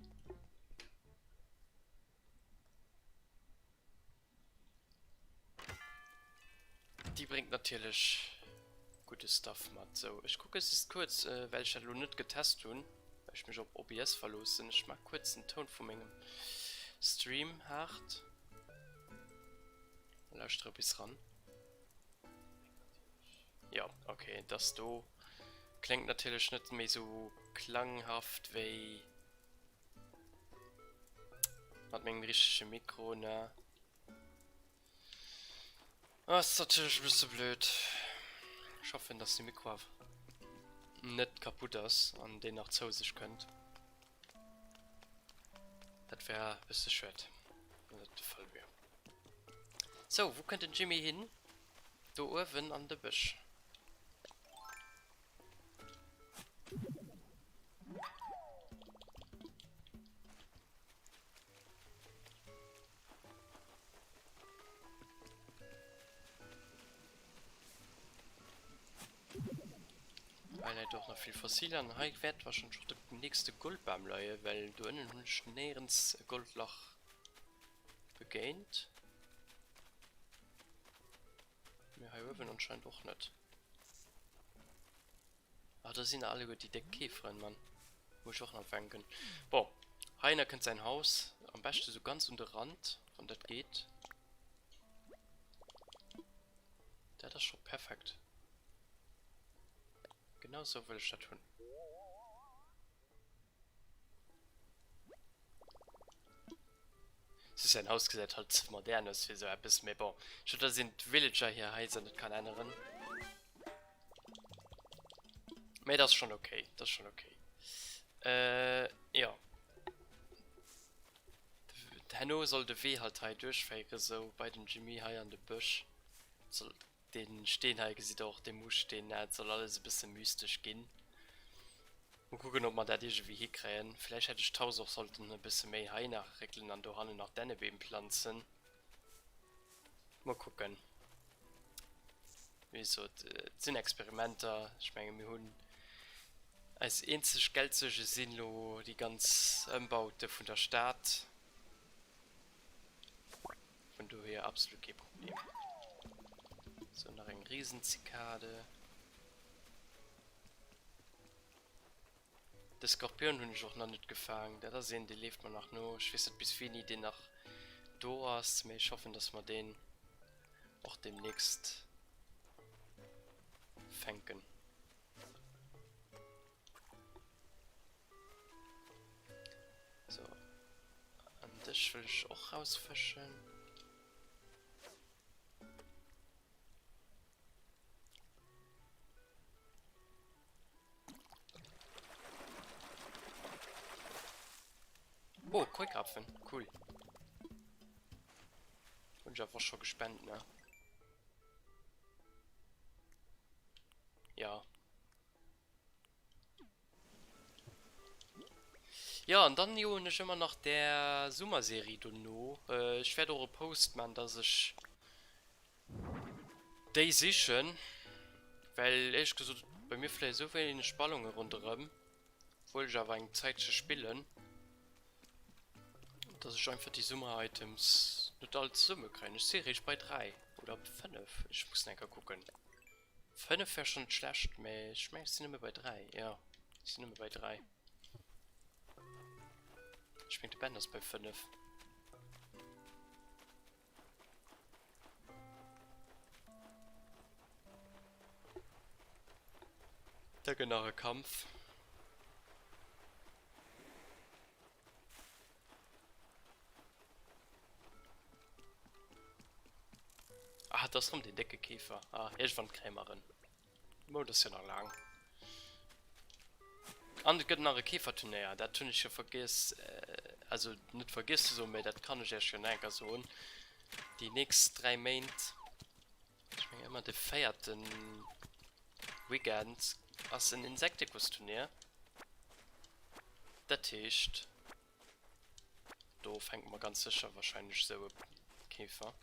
Speaker 1: Déi bréngt natierlech gudde Stuff mat. Sou, ech kucke just kuerz, well ech dat elo net getest hunn, well ech mech op OBS verloossen. Ech maache kuerz den Toun vu mengem Stream haart. Lauschtere bis ran. Jo, ok, dass do kléngt natierlech net méi sou klanghaft wéi. Mat mengem richtege Mikro, ne? Ass natierlech e bësse blöd. Ech hoffen, dass de Mikro awer net kaputt ass an deen nach zou sech kënnt. Dat wär e bësse schued, wann dat de Fall wier. Sou, wou kënnt den Jimmy hin? Do uewen an de Bësch. Hei läit och nach vill Fossil an hei wäert wahrscheinlech och de nächste Goldbam leie, well do ënnen hunn ech néierens e Goldlach begéint. Mee hei uewen anscheinend och net. Ah, do sinn alleguer déi déck Käferen, Mann. Muss ech och nach fänken. Bon, heihinner kënnt säin Haus. Am beschte sou ganz un de Rand, wann dat geet. Dat ass scho perfekt. Genau sou wëll ech dat hunn. Sou säin Haus gesäit halt ze modern aus fir sou eppes, mee bon, scho da sinn d'Villager hir Haiser net kann änneren. Mee dat ass schon okay, dat ass schon okay. Äh, jo. Herno soll de Wee halt hei duerchféieren, sou bei den Jimmy hei an de Bësch. Soll Deen Steen hei gesitt der och, dee Musteen, et soll alles e bësse mystesch ginn. Mol kucken ob mer dat iergendwéi hikréien. Vläicht hätt ech d'Haus och sollten e bësse méi hei nach réckelen an dohannen nach Dännebeem planzen. Mol kucken. Wéi gesot, et sinn Experimenter. Ech menge mir hunn eis eenzeg Geldsuerge sinn elo déi ganz Ëmbaute vun der Stad. Vun dohier absolut kee Problem. Sou, nach eng Riesenzikade. De Skorpion hunn ech och nach net gefaang. Dat ass een, dee leeft mer nach no. Ech weess net bis wéini deen nach do ass, mee ech hoffen, dass mer deen och demnächst fänken. So. An dech wëll ech och rausfëschen. Oh, Keukarpfen. Cool. Hunn ech einfach scho gespent, ne? Ja. Jo, an dann joen ech ëmmer nach där Summerserie do no. Ech wäert och e Post man, dass ech déi sichen, well éierlech gesot bei mir fléie sou wéineg Ballonge ronderëm, obwuel ech awer eng Zäitche spillen, dass ech einfach déi Summer-Items net all zesumme kréien. Ech si eréischt bei 3 oder 5, ech muss nach eng Kéier kucken. 5 wär schon net schlecht, mä ech mengen ech sinn nëmme bei 3. Jo, ech sinn nëmme bei 3. Ech mengen de Ben ass bei 5. Da gëtt nach e Kampf. Ah, dat ass rëm deen décke Käfer. Ah, iergendwann kréie mer en. De Mount ass jo nach laang. An et gëtt nach e Käferturnéier. Dat hunn ech jo vergiess, also net vergiess ze soen, mä dat kann ech iech jo nach eng Kéier soen. Déi nächst 3 Méint, ech mengen ëmmer de véierte Weekend, ass en Insektikus-Turnéier. Dat heescht. Do fänke mer ganz sécher wahrscheinlech esou e Käfer.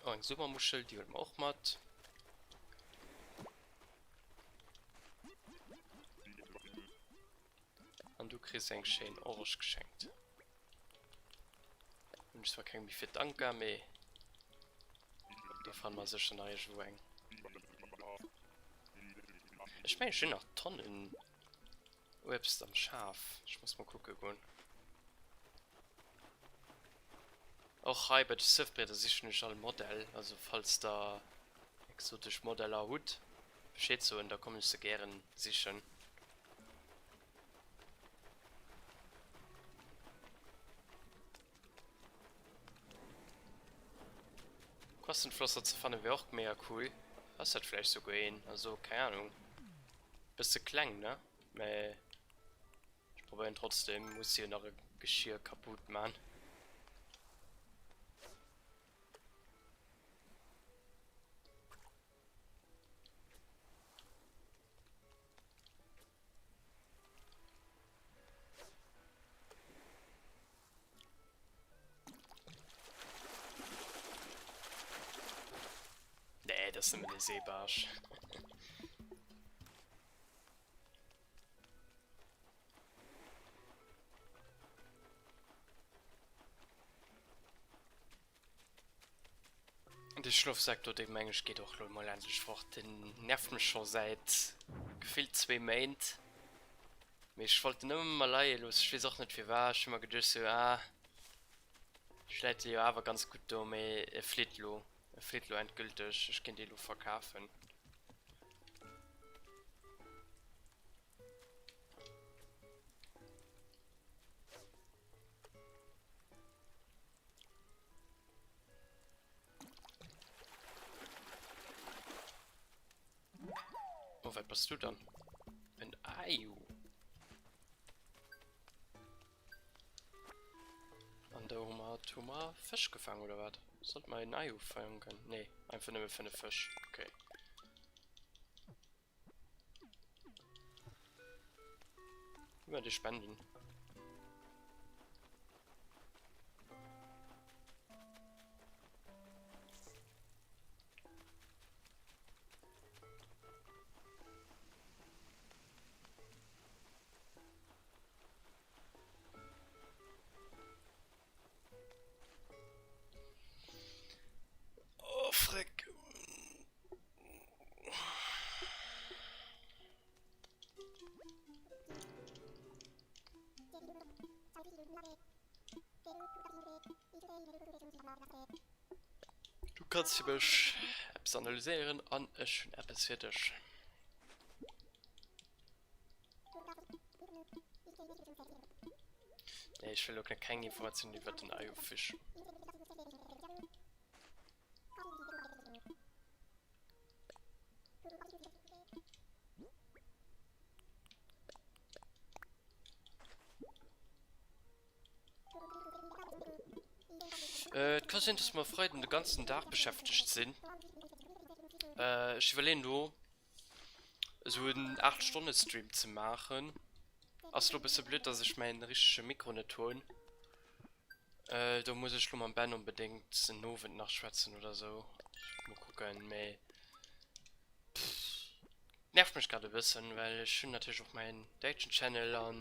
Speaker 1: Oh, eng Summermuschel, déi huele mer och mat. An du kriss eng schéin Orch geschenkt. Hunn ech zwar keng méi fir d'Anka, mee do fanne mer sécher nach iergendwou eng. Ech mengen ech hunn nach Tonnen Uebst am Schaf. Ech muss mol kucke goen. Och hei bei de Surfbrieder sichen ech all Modell, also falls der exotesch Modeller hutt, Bescheed soen, da kommen ech se gären sichen. Quastenflosser ze fannen wär och mega cool. Ass dat vläicht souguer een? Also keng Ahnung. Bësse kleng ne? Mä ech probéieren trotzdem. Muss jo nach e Geschir kaputt man. Nee, dat ass nëmmen e Seebarsch. De Schlofsak do, dee meng ech geet och lo mol endlech fort. Den nervt mech scho säit gefillt zwee Méint. Mee ech wollt en ëmmer leie loossen, ech weess och net firwat. Ech hu mer geduecht sou, ah ech läit e jo awer ganz gutt do, mee e flitt lo, e flitt lo endgülteg. Ech ginn dee lo verkafen. Oh, wat bass du dann? En Ayu. An do hu mer, hu mer Fësch gefaang oder wat? Sollt mer en Ayu fangen? Nee, einfach nëmme 5 Fësch. Okay. Immer die Spenden. Oh, Frick. Du kanns fir mech eppes analyséieren an ech hunn eppes fir dech. Nee, ech wëll och keng Informatiounen iwwer den Ajofisch. Äh, et ka sinn, dass mer Freiden de ganzen Dag beschäftegt sinn. Äh, ech iwwerleeën do, esou en 8 Stonne Stream ze maachen. Ass lo bësse blöd, dass ech mäin richtege Mikro net hunn. Äh, do muss ech lo mam Ben onbedéngt en Owend nach schwätzen oder sou. Mol kucken, mee nervt mech grad e bëssen, well ech hunn natierlech och mäin däitschen Channel an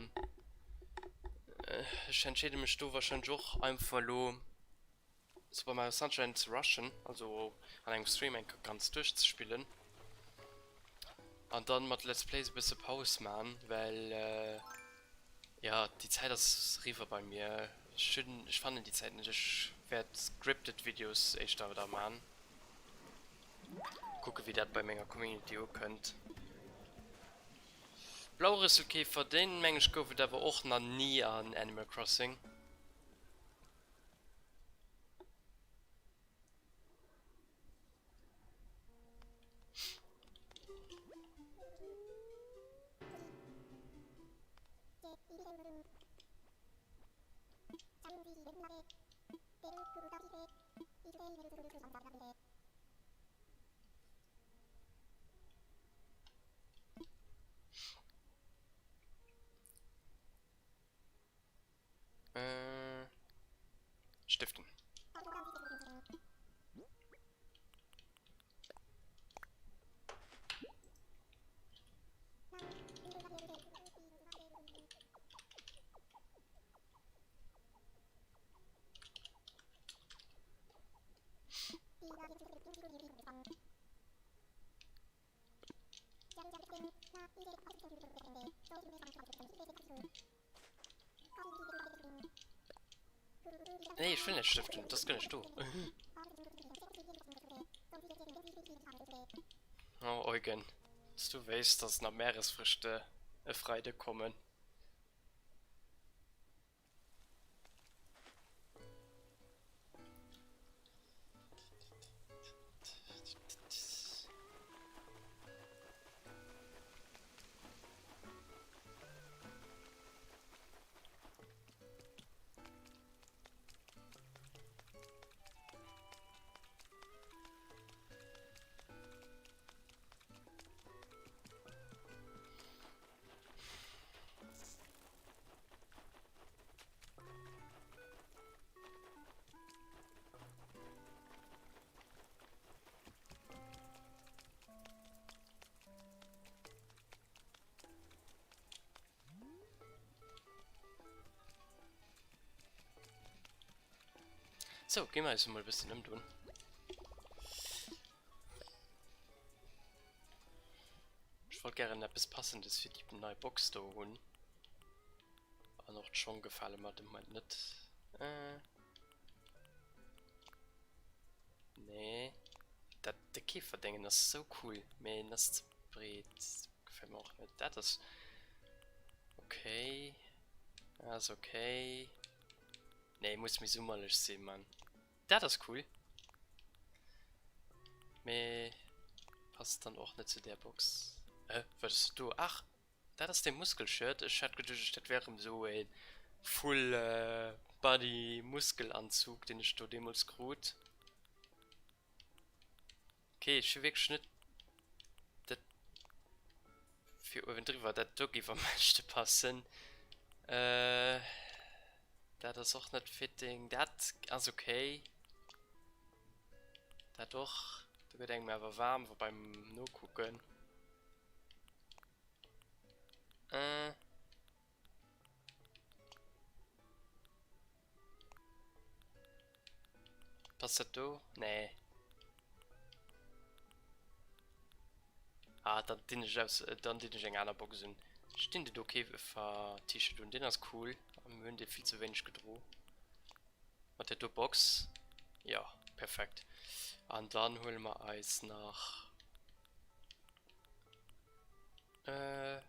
Speaker 1: ech entscheede mech do warscheinlech och einfach elo Super Mario Sunshine ze rushen, also an engem Stream eng Kéier ganz duerchzespillen an dann mat Let's Plays e bësse Paus man, well. Jo, déi Zäit ass riwwer bei mir. Ech hunn, ech fannen déi Zäit net. Ech wäert scripted Videos éischter da man. Kucke wéi dat bei menger Community ukënnt. Blaurüsselkäfer, deen meng ech gouf et awer och na ni an Animal Crossing. Äh, stiften. Nee, ech wëll net stëften, dat ass guer net do. Oh Eugen, s du wéisst, dass nach Meeresfrüchte e Freide kommen. Sou, gi mer eis emol e bëssen ëmdun. Ech wollt gären eppes passendes fir déi nei Box do hunn. An och d'Schong gefale mer de Moment net. Äh. Nee. Dat, de Käferdéngen ass sou cool, mee en ass ze breet. Gefält mer och net. Dat ass okay. Ass okay. Nee, muss méi summerlech sinn, Mann. Dat ass cool. Mee passt dann och net zu där Box. Hä, wat ass dat do? Ach, dat ass dee Muskelshirt. Ech hat geduecht, dat wär erëm esou e Full Body Muskelanzug, deen ech do deemools krut. Ok, ech hu wierklech net dat fir uewendriwwer. Dat do géif am beschte passen. Dat ass och net fitting. Dat ass ok. Dat och. Do gëtt engem awer waarm wa beim Nokucken. Passt dat do? Nee. Ah, dann dinn ech aus, dann dinn ech eng aner Box un. Ech dinn de do Käfer-T-Shirt un, deen ass cool. A mir hunn dee vill ze wéineg gedro. Mat där do Box. Jo, perfekt. An dann huele mer eis nach. Äh.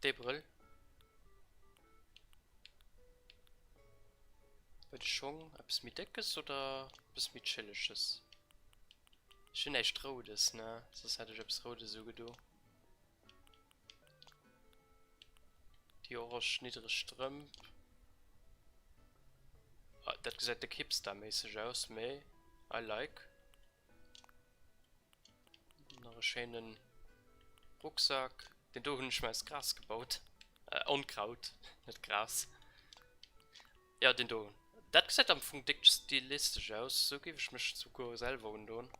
Speaker 1: Dee Brëll. Bei de Schong eppes méi déckes oder eppes méi chilleges? Ech hunn näischt Roudes, ne? Soss hätt ech eppes Roudes ugedo. Déi orange niddreg Strëmp. Ah, dat gesäit déck hipsterméisseg aus, mee I like. Nach e schéinen Rucksack. Den do hunn ech mir aus Gras gebaut. Äh, Onkraut, net Gras. Ja, den do. Dat gesäit am Fong déck stilistesch aus. Sou géif ech mech souguer selwer undoen.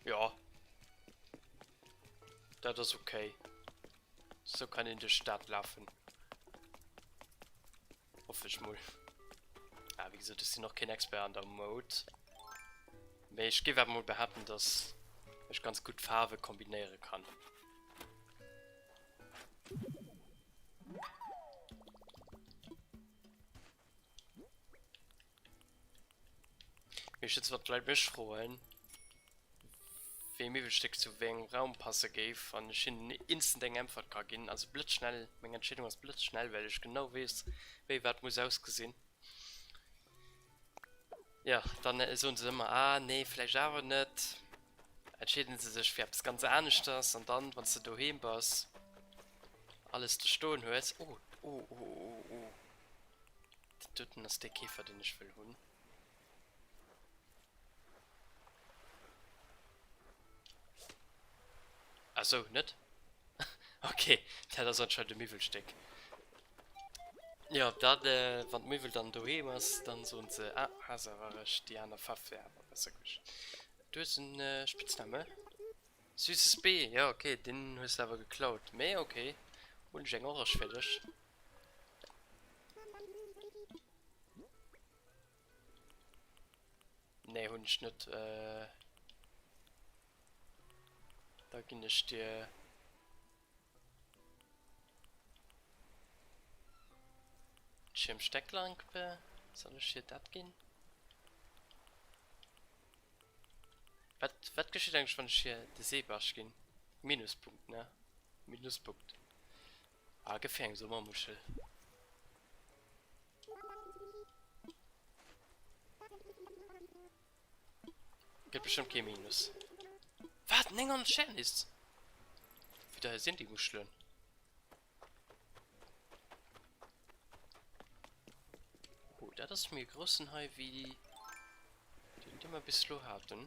Speaker 1: Ja. Dat ass okay. Sou kann een duerch d'Stad lafen. Hoffe ech mol. Ah, wéi gesot, ech sinn och keen Expert an der Mode. Mee ech géif awer mol behaapten, dass. Well ech ganz gutt Faarwe kombinéiere kann. Meeschtens wann d'Leit mech froen, wéi e Miwwelstéck zu wéi engem Raum passe géif, an ech hinnen instant eng Äntwert ka ginn, also blëtzschnell, meng Entscheedung ass blëtzschnell, well ech genau weess, wéi wat muss ausgesinn, jo, dann soen se ëmmer, ah nee, vläicht awer net, entscheeden se sech fir eppes ganz aneschters, an dann, wann s de doheem bass, alles do stoen hues, oh, oh, oh, oh, oh. Dat doten ass dee Käfer deen ech wëll hunn. Ah sou, net? Ok, dat ass anscheinend e Miwwelstéck. Jo, dann, wann d'Miwwel dann doheem ass, dann soen se, ah, has awer recht, déi aner Faarf wär awer besser gewiescht. Du hues en Spitzname? Süßes B, jo ok, deen hues de awer geklaut, mee ok, hunn ech eng Orange fir dech. Nee hunn ech net. Da ginn ech dir. Schirmstecklampe. Soll ech dir dat ginn? Wat, wat geschitt eigentlech wann ech hier de Seebarsch ginn? Minuspunkt, ne? Minuspunkt. Ah, gëff hir eng Sommermuschel. Gëtt bestëmmt kee Minus. Wat? 900 Chernis? Wéi deier sinn déi Muschelen? Oh, dat ass méi e groussen Hai wéi deen, dee mer bis elo haten.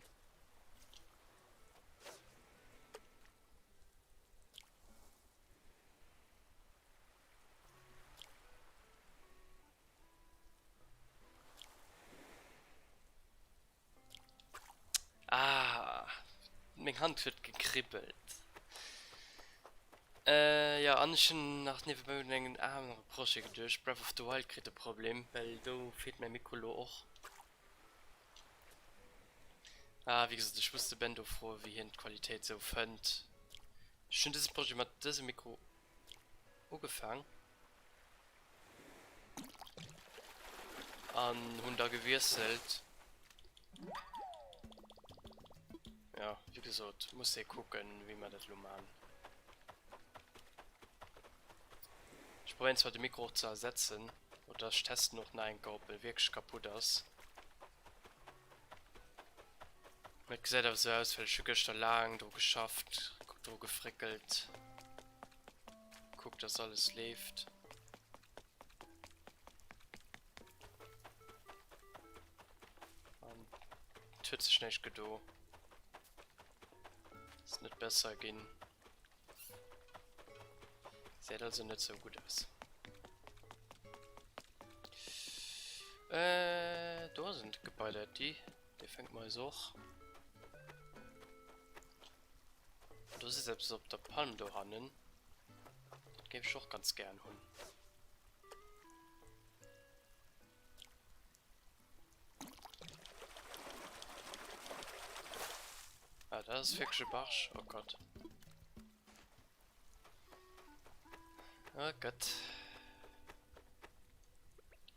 Speaker 1: Ah, meng Hand huet gekribbelt. Äh, ja, an ech hunn nach niewebäi un engen anere Projet geduecht. Breath of the Wild kritt e Problem, well do feelt mäi Mikro lo och. Ah, wéi gesot, ech muss de Bendo froen, wéi hien d'Qualitéit sou fënnt. Ech hunn dëse Projet mat dësem Mikro ugefaang an hunn da gewiesselt. Ja, wéi gesot, muss ee kucken, wéi mer dat elo man. Ech probéieren zwar de Mikro och ze ersetzen, oder ech testen och nach eng Kéier, ob e wierklech kaputt ass. Mä et gesäit awer sou aus, well ech hu gëschter laang dru geschafft, dru gefréckelt, kuckt dass alles leeft. An et huet sech näischt gedo. Ass net besser ginn. Säit also net sou gutt aus. Äh, do ass en Gebai, dat déi. Dee fänkt mer eis och. Do sitzt eppes op der Palm dohannen. Dat géif ech och ganz gären hunn. Ah, dat ass wierklech e Barsch. Oh Gott. Oh Gott.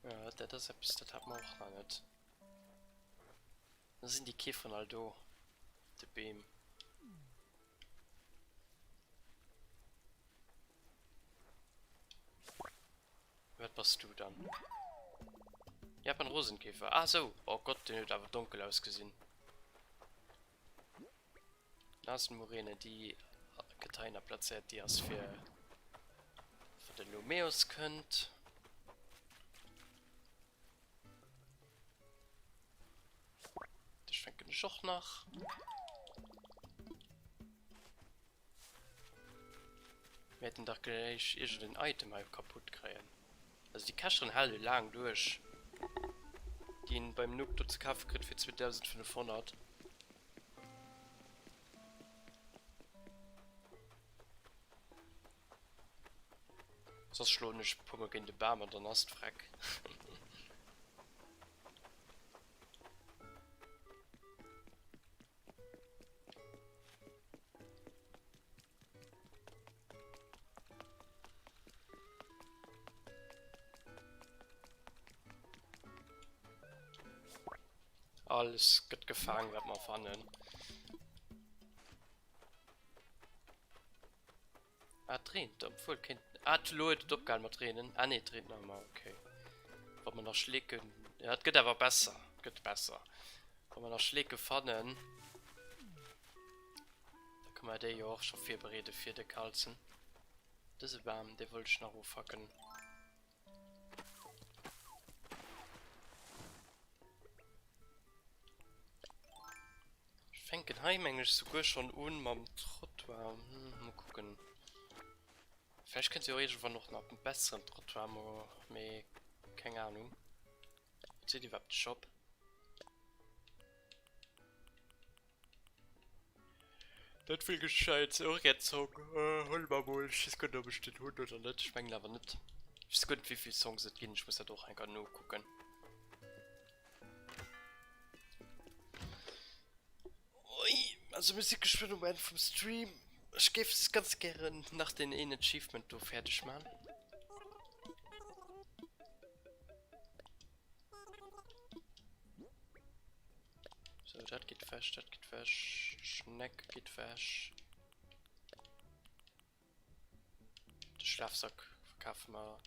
Speaker 1: Ja, dat ass eppes, dat hat mer och nach net. Da sinn déi Käferen all do, op de Beem. Wat bass du dann? Japan Rosenkäfer. Ah sou. Oh Gott, deen huet awer donkel ausgesinn. Nasenmuräne, déi gëtt heihinner plazéiert. Déi ass fir wann de Lumeus kënnt. Dech fänken ech och nach. Mir hätten dach gleich irgenden Item hei kaputt kréien. Also déi Kächeren halen jo laang duerch. Déi een beim Nook do ze kafe kritt fir 2500. Soss schloen ech e puer mol géint e Bam an dann ass et freck. Alles gëtt gefaang wat mer fannen. Ah, et reent, obwuel kéint. Ah, elo huet et opgehal mat reenen. Ah nee, et reent nach ëmmer, okay. Wa mer nach Schleeken. Ja, et gëtt awer besser, et gëtt besser. Wa mer nach Schleeke fannen, da kënne mer déi jo och scho virbereede fir de Carlsen. Dëse Bam, dee wollt ech nach ufacken. Ech fänken hei meng ech souguer schon un mam Trottoir. Hm, mol kucken. Vläicht kënnt jo iergendwann och nach en besseren Trottoir, mo mee keng Ahnung. Wat seet iwwerhaapt de Shop? Dat wëll gescheit och är Zong. Huele mer mol. Ech weess guer net ob ech den hunn oder net. Ech mengen awer net. Ech weess guer net wéivill Songs et ginn. Ech muss dat och enker nokucken. Ui, also mir si geschwënn um Enn vum Stream. Ech géif ganz gären nach deen een Achievement do fäerdeg man. Sou, dat geet weg, dat geet weg. Schneck geet weg. De Schlafsack verkafe mer.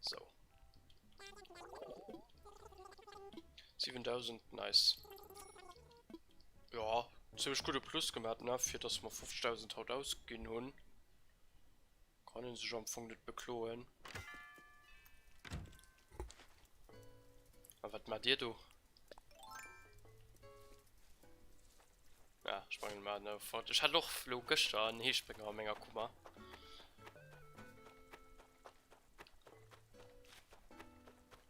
Speaker 1: So. 7000, nice. Ja, ziemlech gudde Plus gemaat, ne, fir dass mer 50.000 haut ausginn hunn. Kann een sech am Fong net bekloen. A wat maacht dir do? Ja, sprangen mar ne fort. Ech hat och lo gëschter en Heesprénger a menger Kummer.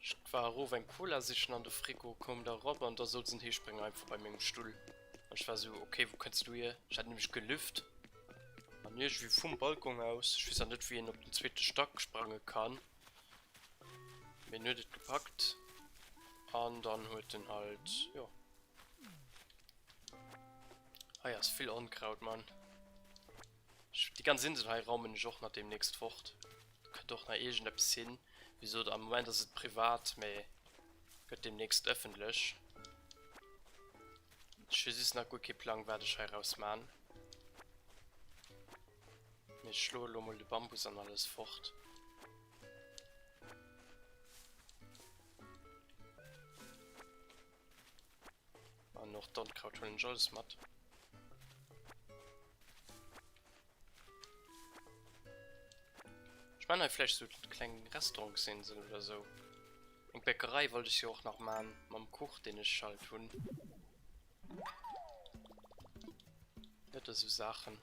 Speaker 1: Ech war erof eng Cola sichen an de Frigo, koum da erop an da souz en Heesprénger einfach bei mengem Stull. An ech war sou, ok, wou kënns du hier? Ech hat nämlech gelüft an iergendwéi vum Balkon aus, ech weess nach net wéi een op den zweete Stack sprange kann, mee en huet et gepackt an dann huet en halt, jo. Hei ass vill Onkraut, Mann. Déi ganz Insel hei raumen ech och nach deemnächst fort. Do kënnt och nach iergendeppes hin. Wéi gesot, am Moment ass et privat, mee gëtt deemnächst ëffentlech. Ech hu just nach guer kee Plang, wat ech heiraus man. Mee ech schloe lo mol de Bambus an alles fort. An och d'Onkraut huelen ech alles mat. Ech man hei vläicht sou kleng Restaurantsinseln oder sou. Eng Bäckerei wollt ech jo och nach man mam Kuch deen ech halt hunn. Lauter sou Saachen.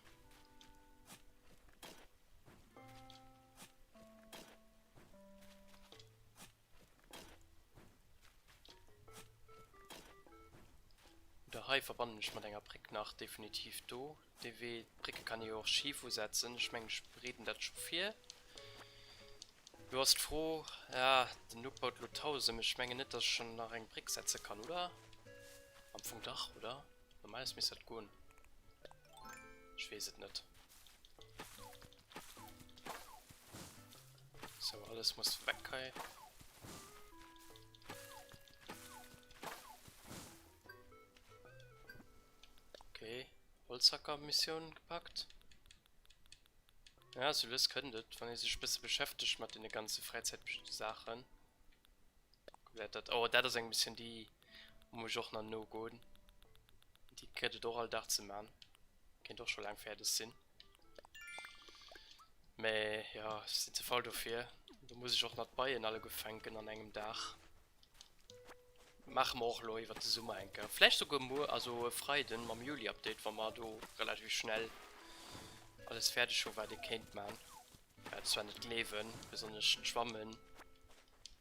Speaker 1: Oder hei verbannen ech mat enger Bréck nach definitiv do dee Wee. D'Brécke kann ee jo och schif usetzen. Ech mengen, ech bereeden dat scho vir. Lo ass d'Fro, ja, den Luc baut elo d'Haus ëm. Ech mengen net, dass ech schonn nach eng Bréck setze kann, oder? Am Fong dach, oder? Normalerweis misst dat goen. Ech weess et net. So, alles muss weg hei. Okay, Holzhacker-Mission gepackt. Ja, so lues kënnt et, wann ee sech e bësse beschäftegt mat deene ganze Fräizäitsaachen. Komplett dat. Oh, dat ass eng Mission, déi muss ech och nach nogoen. Déi gëtt et och all Dag ze man. Kéint och scho laang fäerdeg sinn. Mä jo, ech sinn ze faul dofir. Do muss ech och nach d'Beien alleguer fänken an engem Dag. Maache mer och elo iwwert de Summer eng Kéier. Vläicht souguer muer, also e Freiden mam Juli-Update, wa mer do relativ schnell alles fäerdeg hu wat ee kéint man. Wat ech zwar net gleewen, besonnesch d'Schwammen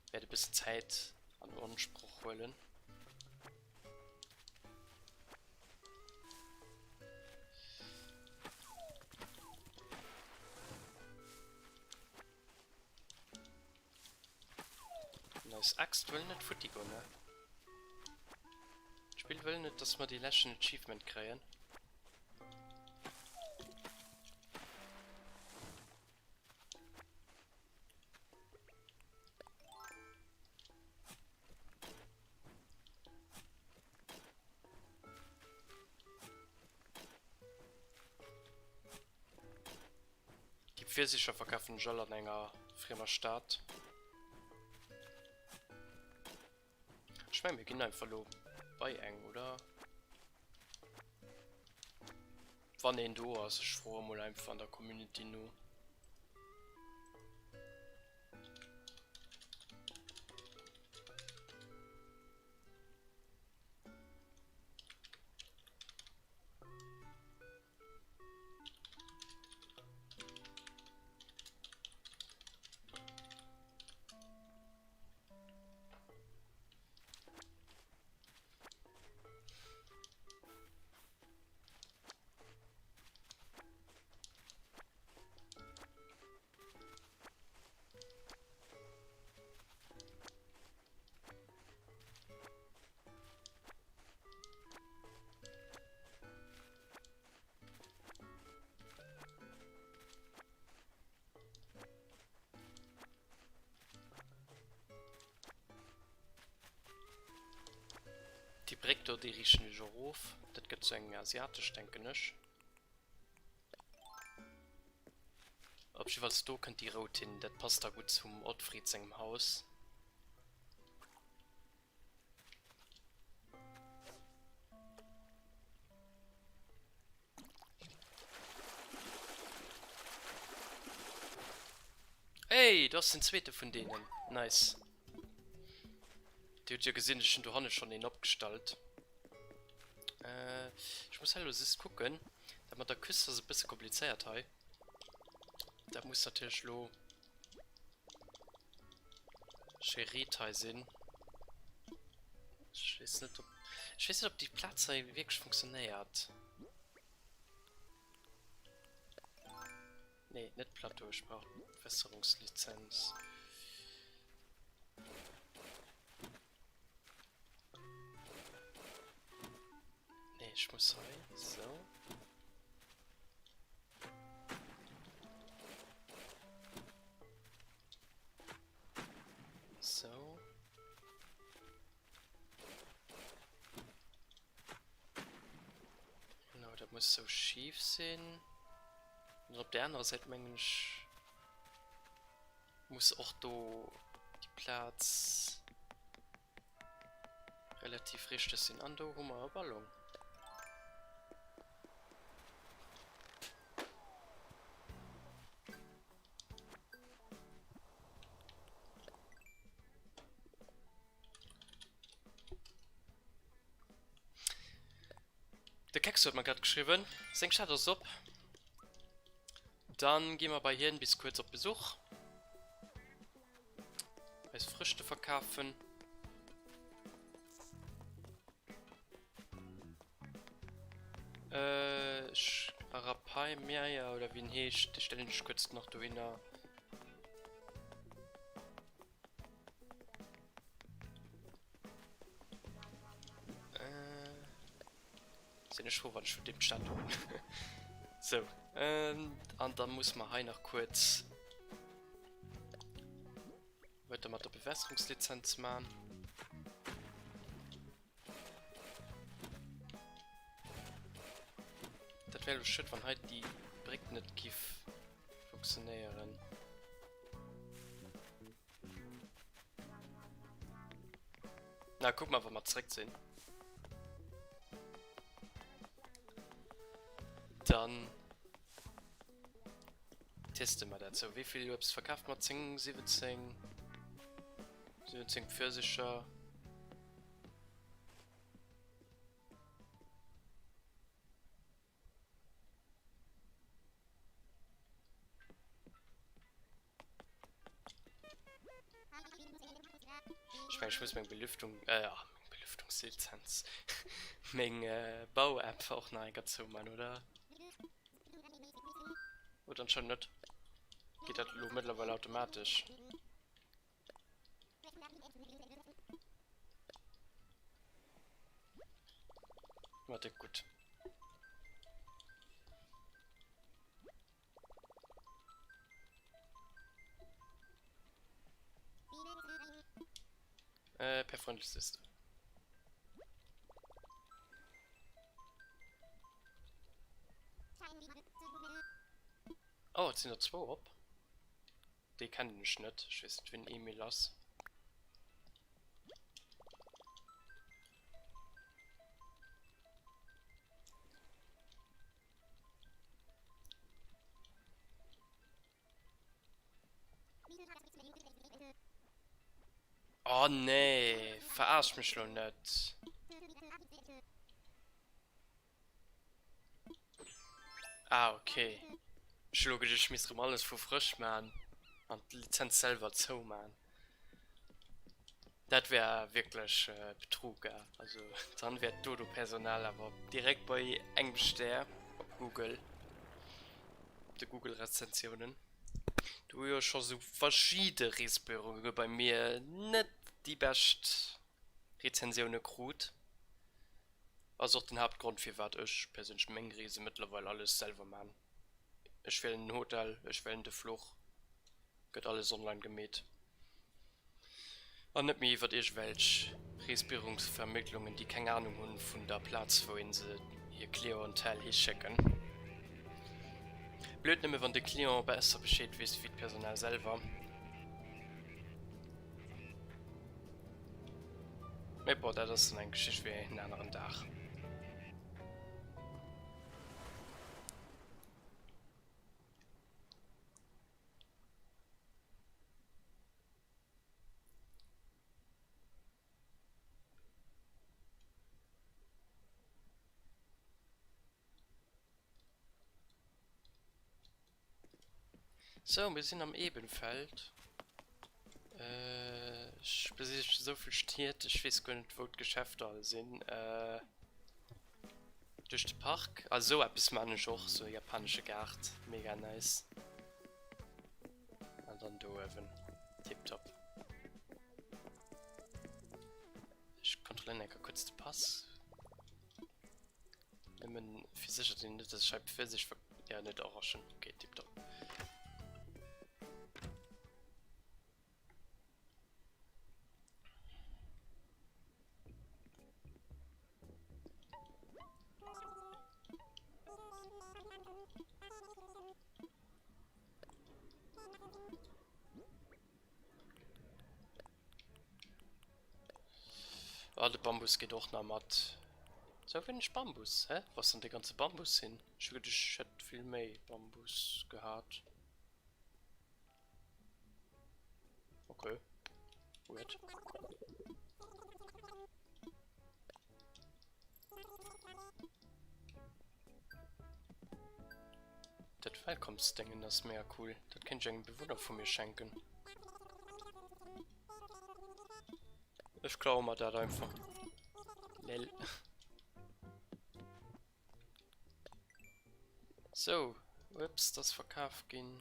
Speaker 1: wäert e bëssen Zäit an Unsproch huelen. An eis Axt wëll net futti goen, ne? D'Spill wëll net, dass mer dee leschten Achievement kréien. D'Pfirsicher verkafen ech all an enger friemer Stad. Ech mengen mir ginn einfach elo bei eng, oder? Wann een do ass, ech froe mol einfach an der Community no. Déi Bréck do, déi riichten ech erof. Dat gëtt sou eng asiatesch, denken ech. Op jiddefalls do kënnt déi rout hin. Dat passt da gutt zum Ottfried sengem Haus. Hey, do ass den zweete vun deenen. Nice. Dir hutt jo gesinn, ech hunn dohanne schonn een opgestallt. Äh, ech muss hei elo just kucken. Dat mat der Küst ass e bësse komplizéiert hei. Dat muss natierlech elo schéi riit hei sinn. Ech weess net, ob, ech weess net, ob déi Plaz hei wierklech funktionéiert. Nee, net Plateau, ech brauch d'Bewässerungslizenz. Nee, ech muss hei, sou. Sou. Genau, dat muss sou schief sinn. An op der anerer Säit mengen ech muss och do déi Plaz relativ richteg sinn. An do hu mer e Ballon. De Kekso huet mer grad geschriwwen, seng Stad ass op. Dann gi mer bei hien bis kuerz op Besuch. Eis Frëschte verkafen. Äh, Arapaimia oder wéi en heescht, dee stellen ech kuerz nach dohinner. Sinn ech froh, wann ech vun deem d'Stad hunn. Sou, an da muss mer hei nach kuerz weider mat der Bewässerungslizenz man. Dat wär elo schued, wann hei déi Bréck net giff funktionéieren. Na, guck mal, wann mer zréck sinn. Dann teste mer dat. So, wéi vill Uebst verkaaft mer? 10, 17, 17 Pfirsicher. Ech mengen, ech muss meng Belüftung, äh, ah, meng Belüftungslizenz, meng äh, Bau-App och nach eng Kéier zouman, oder? Oder anscheinend net. Geet dat elo mëttlerweil automatesch? Warte, gutt. Äh, per Freundesliste. Oh, et sinn der zwou op. Déi kennen ech net. Ech weess net, wien Emil ass. Oh nee, veraarsch mech lo net. Ah ok. Ech hu lo geduecht ech misst rem alles vu frësch maan an d'Lizenz selwer zoumaan. Dat wär wierklech Betrug, also dann wär d'Dodo-Personal awer direkt bei engem Stär op Google, op de Google-Rezensiounen. Do hu jo scho sou verschidde Reesbüroe bei mir net déi bescht Rezensioune krut. Ass och den Haaptgrond firwat ech perséinlech meng Reese mëttlerweil alles selwer maan. Ech wielen den Hotel, ech wielen de Fluch, gëtt alles online gemeet an net méi iwwert iergwelch Reesbürungsvermittlungen déi keng Ahnung hunn vun der Plaz wou een se hir Clientèle hischécken. Blöd nëmme wann de Client besser Bescheed weess wéi d'Personal selwer. Mee bon, dat ass dann eng Geschicht fir en aneren Dag. Sou, mir sinn am Ebenfeld. Ech besiche sou vill Stied, ech weess guer net wou d'Geschäfter all sinn. Duerch de Park. Ah sou eppes maan ech och, sou e japanesche Gaart, mega nice. An dann do uewen, tiptop. Ech kontrolléieren enker kuerz de Pass. Nëmmen fir sécher ze sinn, net dass ech hei pfirsech ver-, ja net orangen, ok tiptop. Ah, de Bambus geet och nach mat. Sou wéineg Bambus, hä? Wou ass dann dee ganze Bambus hin? Ech hu geduecht, ech hätt vill méi Bambus gehat. Okay. Weird. Dat Wellkommsdéngen ass mega cool. Dat kéint ech engem Bewunner vu mir schenken. Ech klaue mer dat einfach. Lel. Sou, ups, dat ass verkaf ginn.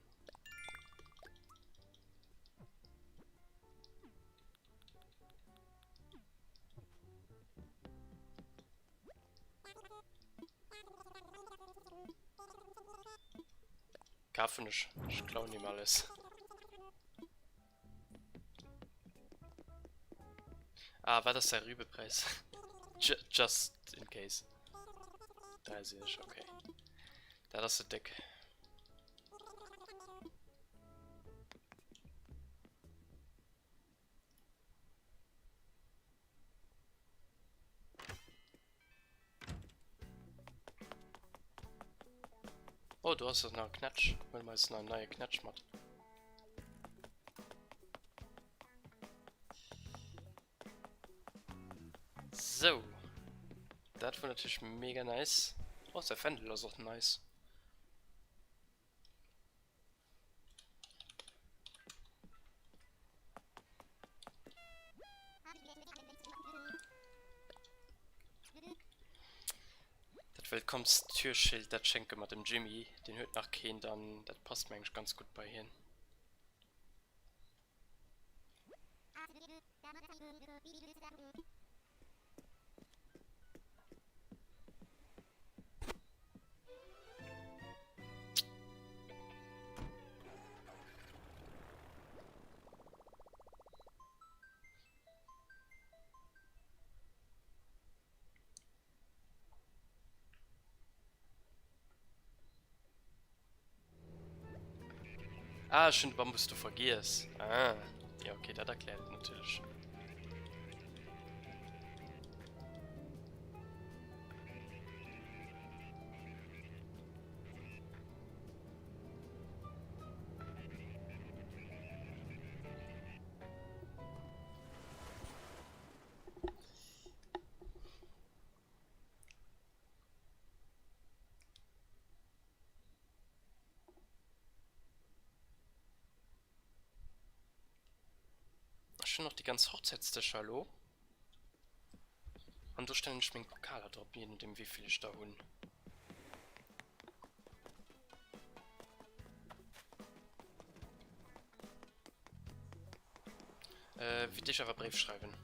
Speaker 1: Kafen ech, ech klauen him alles. Ah, wat ass säi Rübepräis? Just in case. 30, okay. Dat ass ze déck. Oh, do ass nach e Knätsch. Huele mer eis nach en neie Knätsch mat. Sou. Dat wor natierlech mega nice. Oh, säi Fändel ass och nice. Dat Wëllkommstürschild, dat schenke mer dem Jimmy, deen huet nach keent an dat passt mengen ech ganz gutt bei hien. Ah, ech hunn de Bambus do vergiess. Ah, jo, okay, dat erkläert et natierlech. Ech hunn och déi ganz Hochzäitsdëscher elo. An do stellen ech meng Pokaler drop, je nodeem wéivill ech der hunn. Äh, fir d'éischt awer Bréif schreiwen.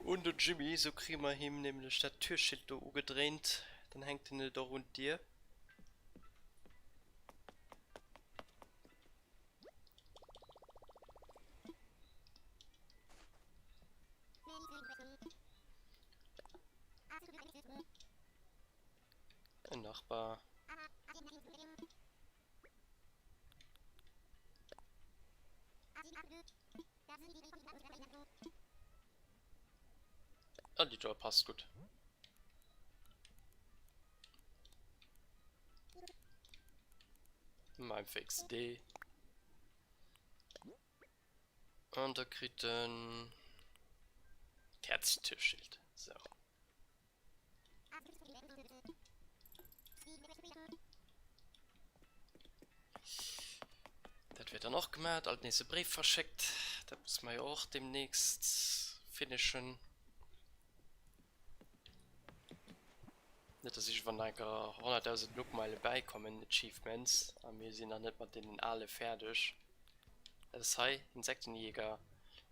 Speaker 1: Un de Jimmy, sou kréie mer him nämlech dat Türschild do ugedréint, dann hänkt en et och un d'Dier. En Nachbar. Ah, die Joy passt gut. Mein Fix D. An da kritt en d'Häerztürschild. So. Dat wär dann och gemaat. Alt nees e Bréif verschéckt. Dat musse mer jo och demnächst finishen. Net dass iergendwann nach enker 100.000 Nookmeile bäikommen, Achievements, a mir sinn nach net mat deenen ale fäerdeg. Dat ass hei, Insektenjäger.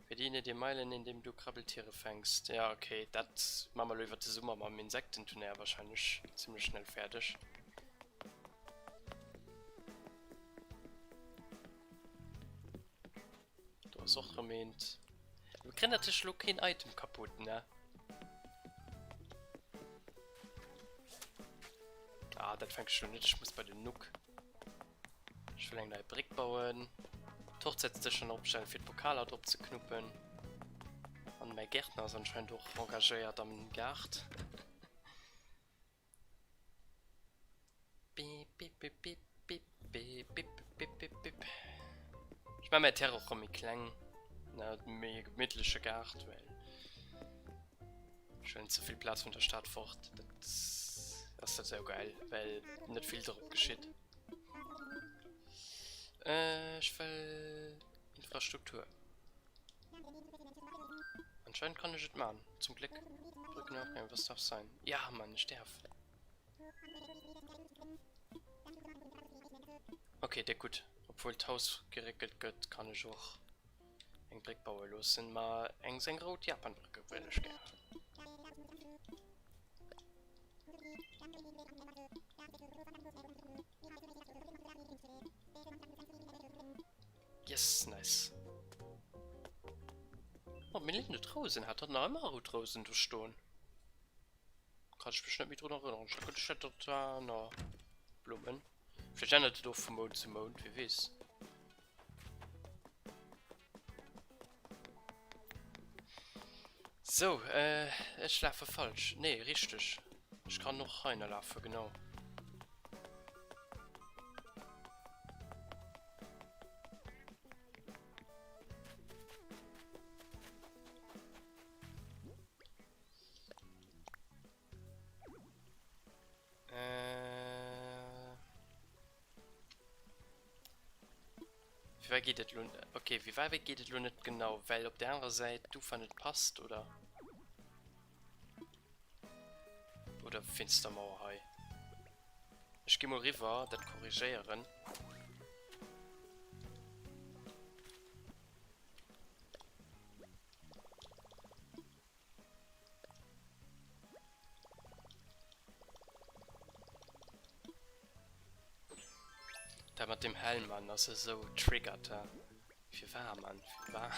Speaker 1: Verdiene dir Meilen indem du Krabbeltiere fängst. Ja ok, dat maa mer lo iwwert de Summer mam Insektenturnéier wahrscheinlech zimlech schnell fäerdeg. Do ass och rëm eent. Mir kréien natierlech lo keen Item kaputt, ne? Ah, dat fänke ech lo net. Ech muss bei den Nook. Ech wëll eng nei Bréck bauen. D'Hochzäitsdëscher nach opstellen, fir d'Pokaler drop ze knuppen. An mäi Gärtner ass anscheinend och engagéiert am Gaart. Bip, bip, bip, bip, bip, bip, bip, bip, bip, bip. Ech maache mäi Terrain och rëm méi kleng, ne, méi e gemittleche Gaart, well ech wëll net ze vill Plaz vun der Stad fort. Dat ass net esou geil, well net vill drop geschitt. Ech wëll Infrastruktur. Anscheinend kann ech et man. Zum Gléck. Brücken aufnehmen, was darf sein? Ja, Mann, ech däerf. Okay, déck gutt. Obwuel d'Haus geréckelt gëtt, kann ech och eng Bréck baue loossen. Ma eng seng rout Japanbrücke wëll ech gär. Yes, nice. Oh, mir leeën net Rousen. Hat hatt nach ëmmer rout Rousen do stoen? Kann ech mech net méi drun erënneren. Ech hat geduecht, dat war aner Blummen. Vläicht ännert et och vu Mount zu Mount, wie weess. Sou, ech lafe falsch. Nee, richteg. Ech kann och heiner lafen, genau. Äh. Wéi weit geet et lo? Okay, wéi weit geet et lo net genau? Well op der anerer Säit d'Ufer net passt, oder? Oder wéinst der Mauer hei? Ech gi mol riwwer dat korrigéieren. Dat mat dem Helm, Mann, ass esou triggert, he. Firwar, Mann, firwar?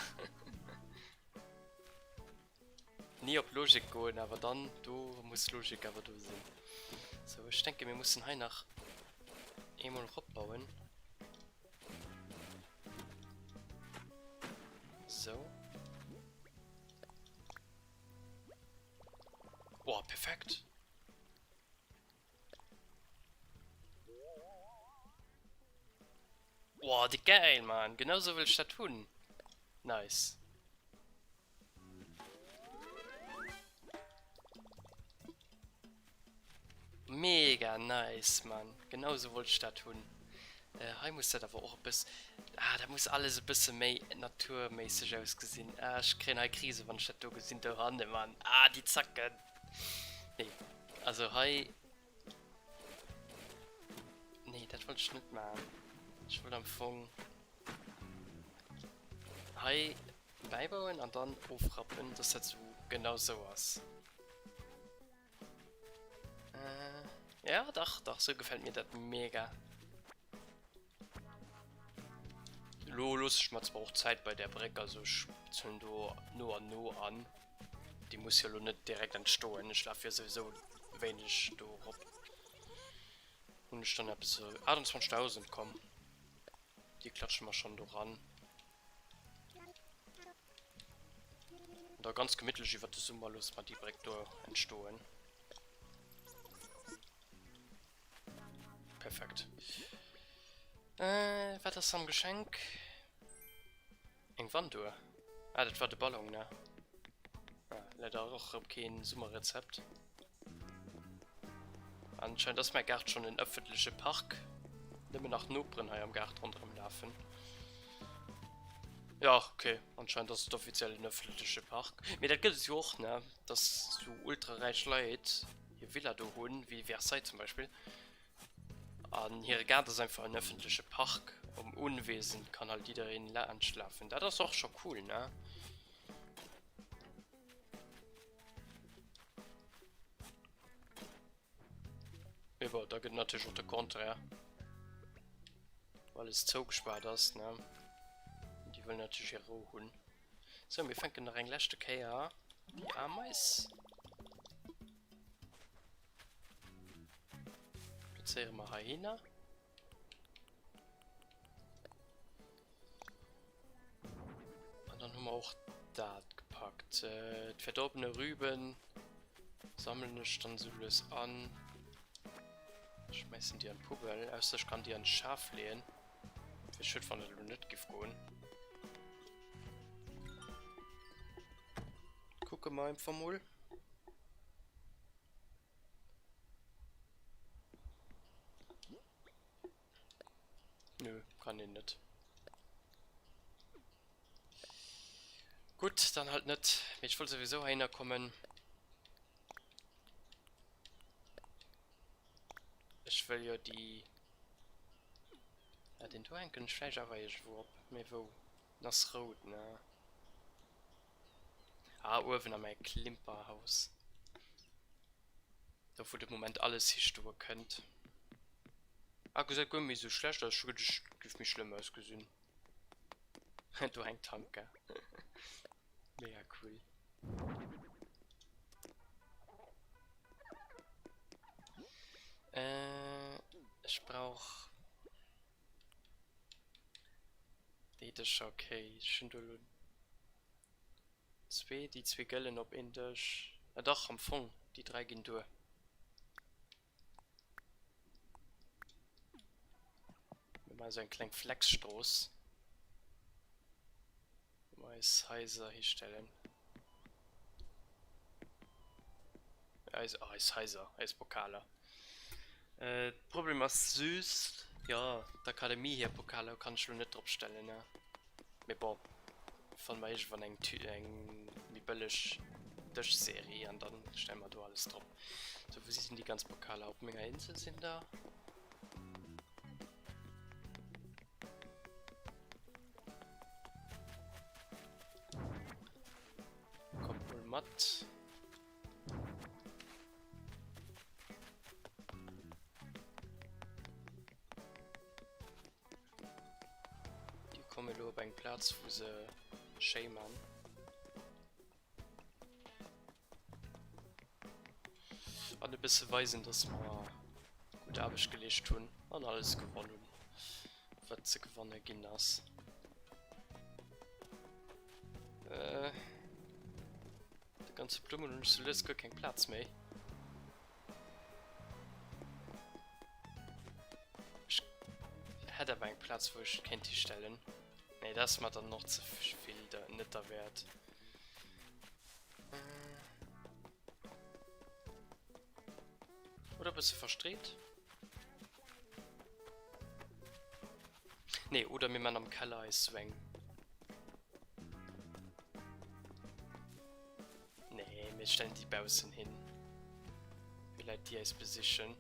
Speaker 1: Ni op Logik goen, awer dann do muss Logik awer do sinn. Sou, ech denke mir mussen hei nach eemol eropbauen. Sou. Boah, perfekt. Boah, déi geil, Mann. Genau sou wëll ech dat hunn. Nice. Mega nice, Mann. Genau sou wollt ech dat hunn. Äh, hei muss dat awer och e bëss... Ah, dat muss alles e bësse méi naturméisseg ausgesinn. Ah, ech kréien hei Krise, wann ech dat do gesinn dohanne, Mann. Ah, déi Zacken. Nee, also hei... Nee, dat wollt ech net maachen. Ech wollt am Fong hei bäibauen an dann ofrappen, dass dat sou genau sou ass. Äh, ja, dach, dach, sou gefält mir dat mega. Lo loosse ech mer zwar och Zäit bei där Bréck, also ech bezuelen do no an no an. Déi muss jo lo net direkt entstoen, ech lafe jo souwisou wéineg do erop. Hunn ech dann eppes 28.000, komm, déi klatsche mer schonn do ran. An da ganz gemittlech iwwert de Summer loosse mer déi Bréck do entstoen. Perfekt. Äh, wat ass am Geschenk? Eng Wanduhr. Ah, dat war de Ballon, ne? Ah, leider och erëm keen Summerrezept. Anscheinend ass mäi Gaart schonn en ëffentleche Park. Nëmmen nach Noperen hei am Gaart ronderëm lafen. Ja, okay, anscheinend ass et offiziell en ëffentleche Park. Mee dat gëtt et jo och, ne? Dass sou ultraräich Leit hir Villa do hunn, wéi Versailles zum Beispill. An hire Gaart ass einfach en ëffentleche Park. Um Unwesen kann halt jiddereen laanscht lafen. Dat ass och scho cool, ne? Mee bon, da gëtt natierlech och de Contraire. Wou alles zougespaart ass, ne? Déi wëllen natierlech hir Rou hunn. Sou, mir fänken nach eng leschte Kéier déi Ameis. Plazéiere mer heihinner. An dann hu mer och dat gepackt. Äh, d'verdorbene Rüben sammelen ech dann sou lues an. Schmeissen déi an d'Poubelle, ausser ech kann déi an d'Schaf leeën. Wier schued wann dat elo net giff goen. Kucke mer einfach mol. Nö, kann een net. Gutt, dann halt net. Mee ech wollt souwisou heihinner kommen. Ech wëll jo déi... Ah, deen do hänken ech vläicht awer iergendwou op. Mee wou? En ass rout, ne? Ah, uewen a mäi Klimperhaus. Do wou de Moment alles histoe kënnt. Ah, gesäit guer méi sou schlecht aus. Ech hu geduecht, et géif méi schlëmm ausgesinn. Do hänkt d'Tanka. Mega cool. Äh, ech brauch déi Dëscher, okay. Ech hunn do elo zwee, déi zwee gëllen op een Dësch. Ah dach, am Fong, déi dräi ginn duer. Mir maachen esou eng kleng Flexstrooss, wou mer eis Haiser histellen. Eis, oh, eis Haiser, eis Pokaler. Äh, Problem ass just, jo, d'Akademie hir Pokaler kann ech elo net drop stellen, ne? Mee bon, fanne mer iergendwann eng Tü eng méi bëlleg Dëschserie an dann stelle mer do alles drop. Sou, wou sinn déi ganz Pokaler? Op menger Insel sinn der. Kommt mol mat. Déi komme elo op eng Plaz wou se schéi man. An e bësse weisen, dass mer gutt Aarbecht geleescht hunn an alles gewonn hunn, wat ze gewanne ginn ass. Äh, de ganze Blummen hunn ech sou lues guer keng Plaz méi. Ech hätt awer eng Plaz, wou ech et kéint histellen. Nee, dat ass mer dann och ze vill, net derwäert. Oder bësse verstreet. Nee, oder mir man am Keller eis sou eng. Nee, mir stellen déi baussen hin. Fir Leit, déi eis besichen.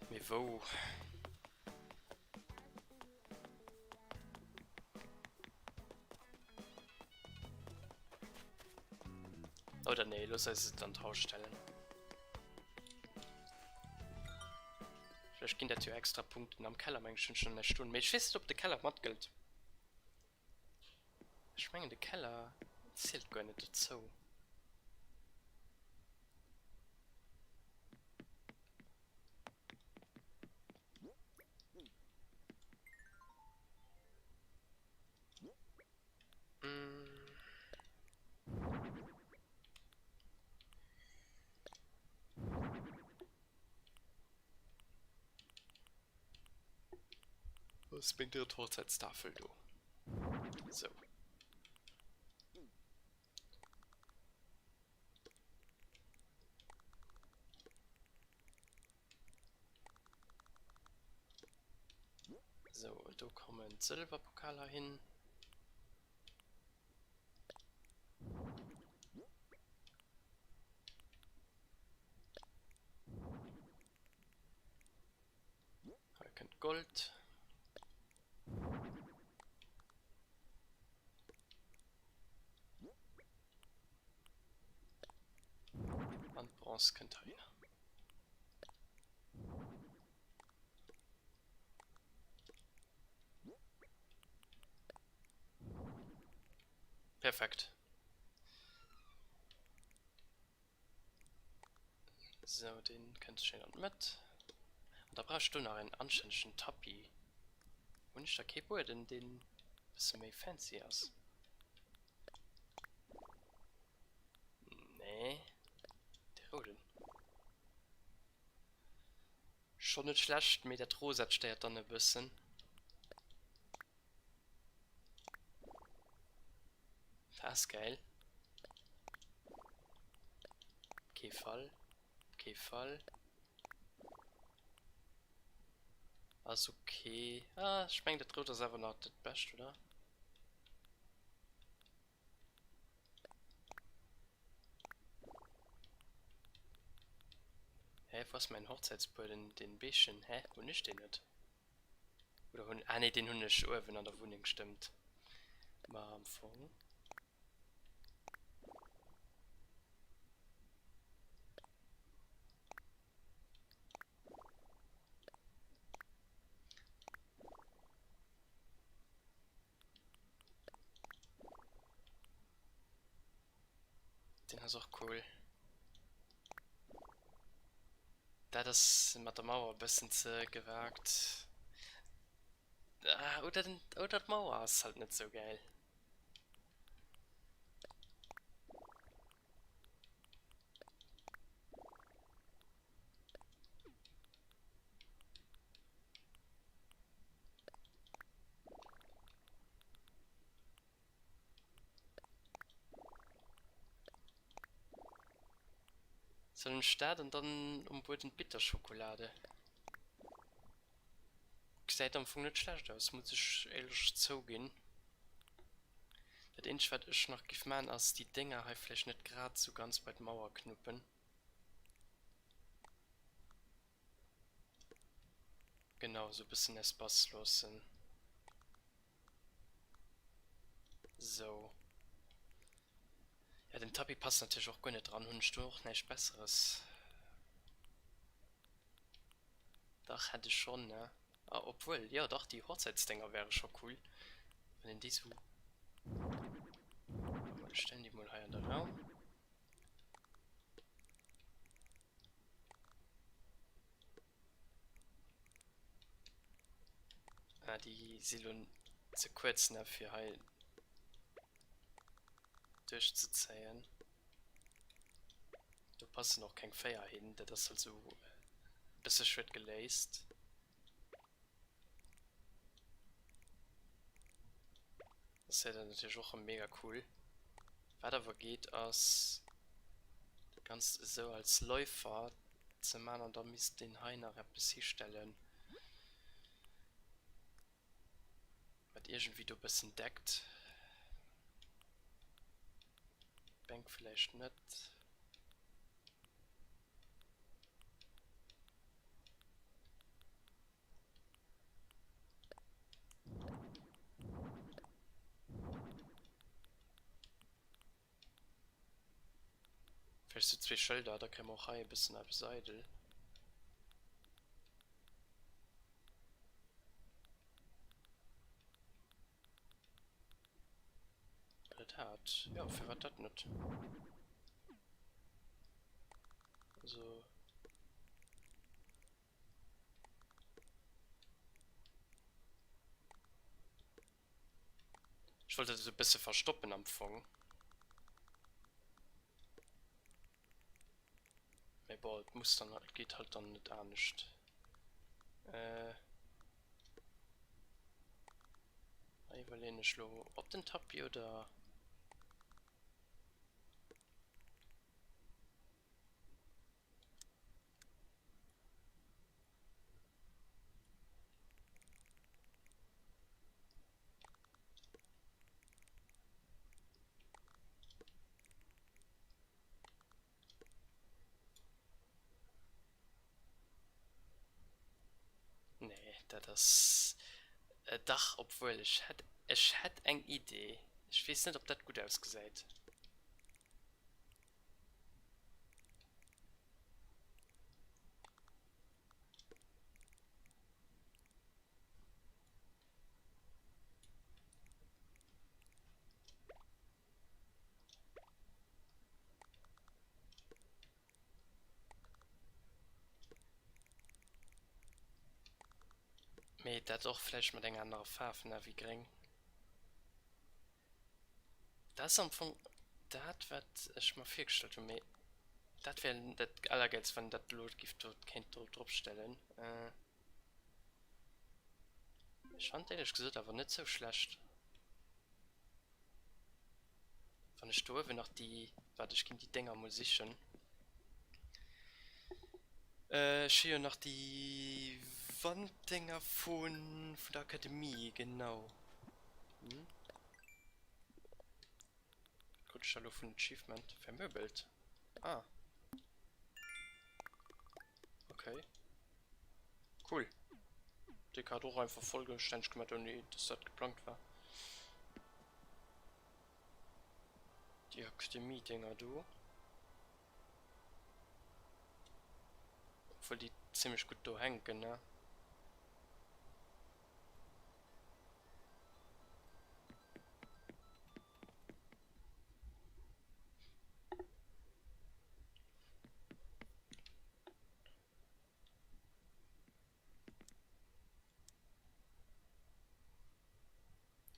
Speaker 1: Mee wou? Oder nee, looss eis et an d'Haus stellen. Vläicht ginn dat jo extra Punkten. Am Keller meng ech hunn ech nach näischt stoen. Mee ech weess net ob de Keller matgëllt. Ech mengen de Keller zielt guer net dozou. Was bringt ihre Hochzeitstafel do? So. So, do kommen d'Sëlwerpokaler hin. Hei kënnt Gold. An Bronze kënnt heihinner. Perfekt. Sou, deen kënnt schéin an d'Mëtt. An da brauch ech do nach en anstännegen Tapis. Hunn ech da kee Bueden, deen e bësse méi fancy ass? Nee, dee rouden. Schonn net schlecht, mee dat rosat stéiert dann e bëssen. Dat ass geil. Op kee Fall. Op kee Fall. Ass okay. Ah, ech mengen dat rout ass awer nach dat bescht, oder? Hä, wou ass mäin Hochzäitsbueden, deen Beechen? Hä, hunn ech deen net? Oder hunn, ah nee, deen hunn ech uewen an der Wunneng, stëmmt. Ma am Fong. Den ass och cool. Dat ass mat der Mauer e bëssen ze gewagt. Ah, oder den, oder d'Mauer ass halt net sou gäil. Sollen ech dat an dann um Bueden d'Bitterschokolade? Gesäit am Fong net schlecht aus, muss ech éierlech zouginn. Dat eenzegt wat ech nach giff maan ass déi Dénger hei vläicht net grad sou ganz bei d'Mauer knuppen. Genau, sou bëssen Espace loossen. Sou. Ja, den Tapis passt natierlech och guer net dran. Hunn ech do och näischt Besseres? Dach, hätt ech schonn, ne? Ah, obwuel, jo dach, déi Hochzäitsdénger wäre scho cool, wann een déi sou. Ech stellen déi mol hei an de Raum. Ah, déi si lo ze kuerz, ne, fir hei duerchzezéien. Do passen och keng 4 hin, dat ass halt sou e bësse schued geléist. Das wär dann natierlech och erëm mega cool. Wat awer geet ass dat Ganzt esou als Läufer ze man an da misst een hei nach eppes histellen wat iergendwéi do bëssen deckt. D'Bänk villäicht net. Vläicht sou zwee Schëlder, da kréie mer och hei e bëssen eppes eidel. Oder dat, jo, firwat dat net? Also. Ech wollt dat esou e bësse verstoppen am Fong. Mee bon, et muss dann, et geet halt dann net anescht. Äh. Hei iwwerleeën ech lo op den Tapis oder. Nee, dat ass. Dach, obwuel, ech hätt, ech hätt eng Idee. Ech weess net, ob dat gutt ausgesäit. Mee dat och vläicht mat enger anerer Faarf, ne, wéi gréng. Dat ass am Fong dat wat ech mer virgestallt hunn, mee dat wär dat allergäilst wann een dat elo giff do kéint do drop stellen. Ech fannen et éierlech gesot awer net sou schlecht. Wann ech do uewen nach déi, waart ech ginn déi Dénger mol sichen. Ech hu jo nach déi Wanddénger vun der Akademie, genau. Hm. Krut ech da lo vun Achievement vermöbelt? Ah. Okay. Cool. Déi Kaart och einfach vollstänneg gemaat ouni dass dat geplangt war. Déi Akademie-Dénger do. Obwuel déi zimmlech gutt do hänken, ne?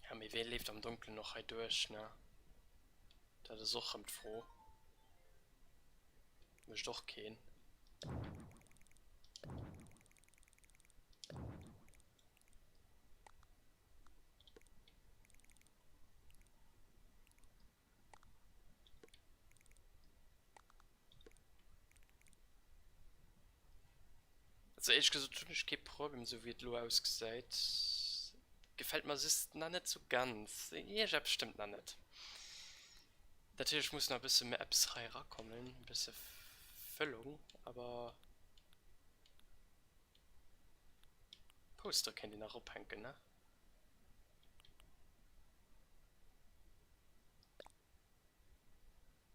Speaker 1: Ja, mee wee leeft am Donkelen och hei duerch, ne? Dat ass och rëm d'Fro. Mécht och keen. Also éierlech gesot hunn ech kee Problem esou wéi et elo ausgesäit. Gefält mer just nach net sou ganz. Iergeppes stëmmt nach net. Natierlech muss nach e bësse méi eppes hei erakommen, e bësse Fëllung, awer Poster kéint een nach ophänken, ne?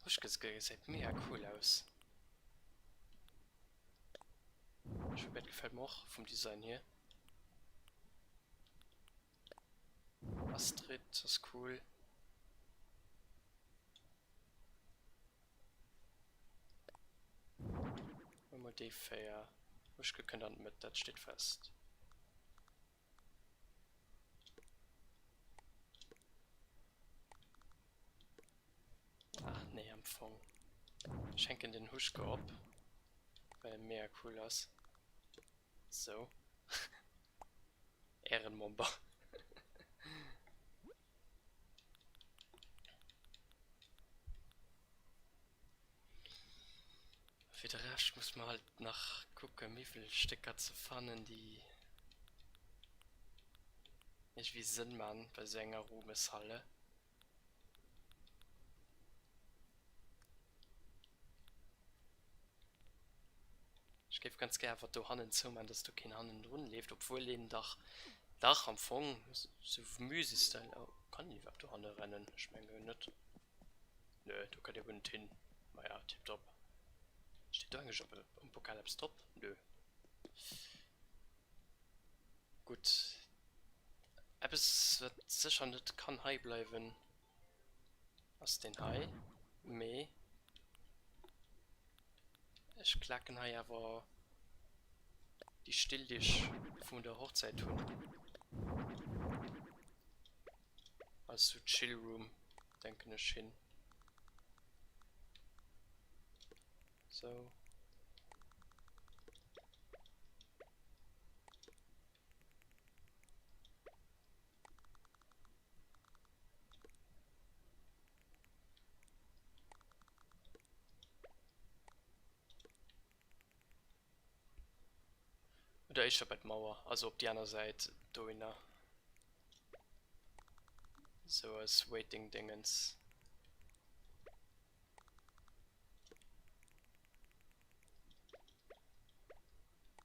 Speaker 1: Huschke gesäit mega cool aus. Alphabet gefält mer och vum Design hier. Astrid ass cool. Huele mer déi 4. Huschke kënnt an d'Mëtt, dat steet fest. Ach nee, am Fong. Ech hänken den Huschke op, well e mega cool ass. Sou. Ehrenmember. Fir de Rescht muss mer halt nach kucken, Miwwelstécker ze fannen, déi iergendwéi Sënn man bei sou enger Ruhmeshalle. Ech géif ganz gär awer dohannen zouman, dass do keen hannendrun leeft, obwuel een dach, dach am Fong sou Musée-Style, oh, kann een iwwerhaapt dohanne rennen? Ech mengen net. Nö, do kënnt ee guer net hin. Maja, tiptop. Steet do eigentlech op um Pokal eppes drop? Nö. Gutt. Eppes wat sécher net kann hei bleiwen ass deen hei, mee ech klaken hei awer déi Still déi ech vun der Hochzäit hunn als sou Chillroom denken ech hin. Sou. Oder éischter bei d'Mauer, also op déi aner Säit dohinner. Sou als Waiting-Dingens.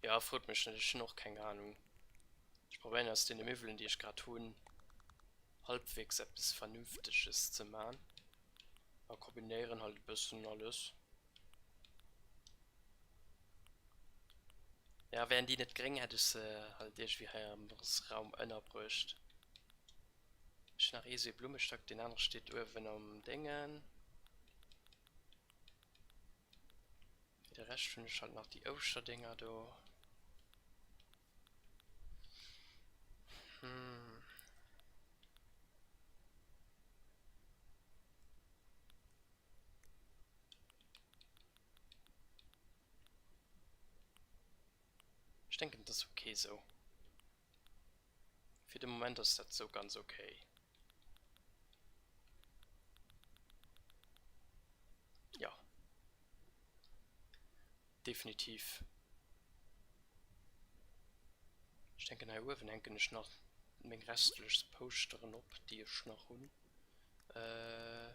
Speaker 1: Ja, frot mech net, ech hunn och keng Ahnung. Ech probéieren aus deene Miwwelen déi ech grad hunn halbwegs eppes vernünfteges ze man a kombinéieren halt e bëssen alles. Ja, wären déi net gréng hätt ech se halt iergendwéi hei am Raum ënnerbruecht. Ech hunn nach ee sou ee Blummestack, deen anere steet uewen am Déngen. Fir de Rescht hunn ech halt nach déi Ouschterdinger do. Hm. Ech denken, et ass ok esou. Fir de Moment ass dat sou ganz ok. Jo. Definitiv. Ech denken hei uewen hänken ech nach meng restlech Posteren op, déi ech nach hunn. Ah,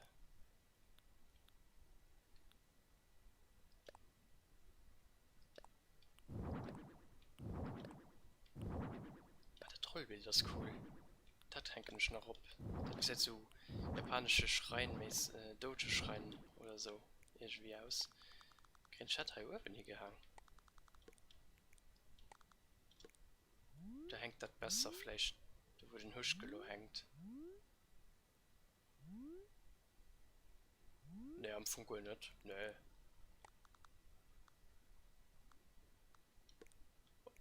Speaker 1: dat Rollbild ass cool. Dat hänken ech nach op. Dat gesäit sou japanesche Schrein-méis, Dojo-Schrein oder sou iergendwéi aus. Kréien ech dat hei uewen higehaang? Oder hänkt dat besser vläicht do wou den Huschke lo hänkt? Nee, am Fong guer net. Nee.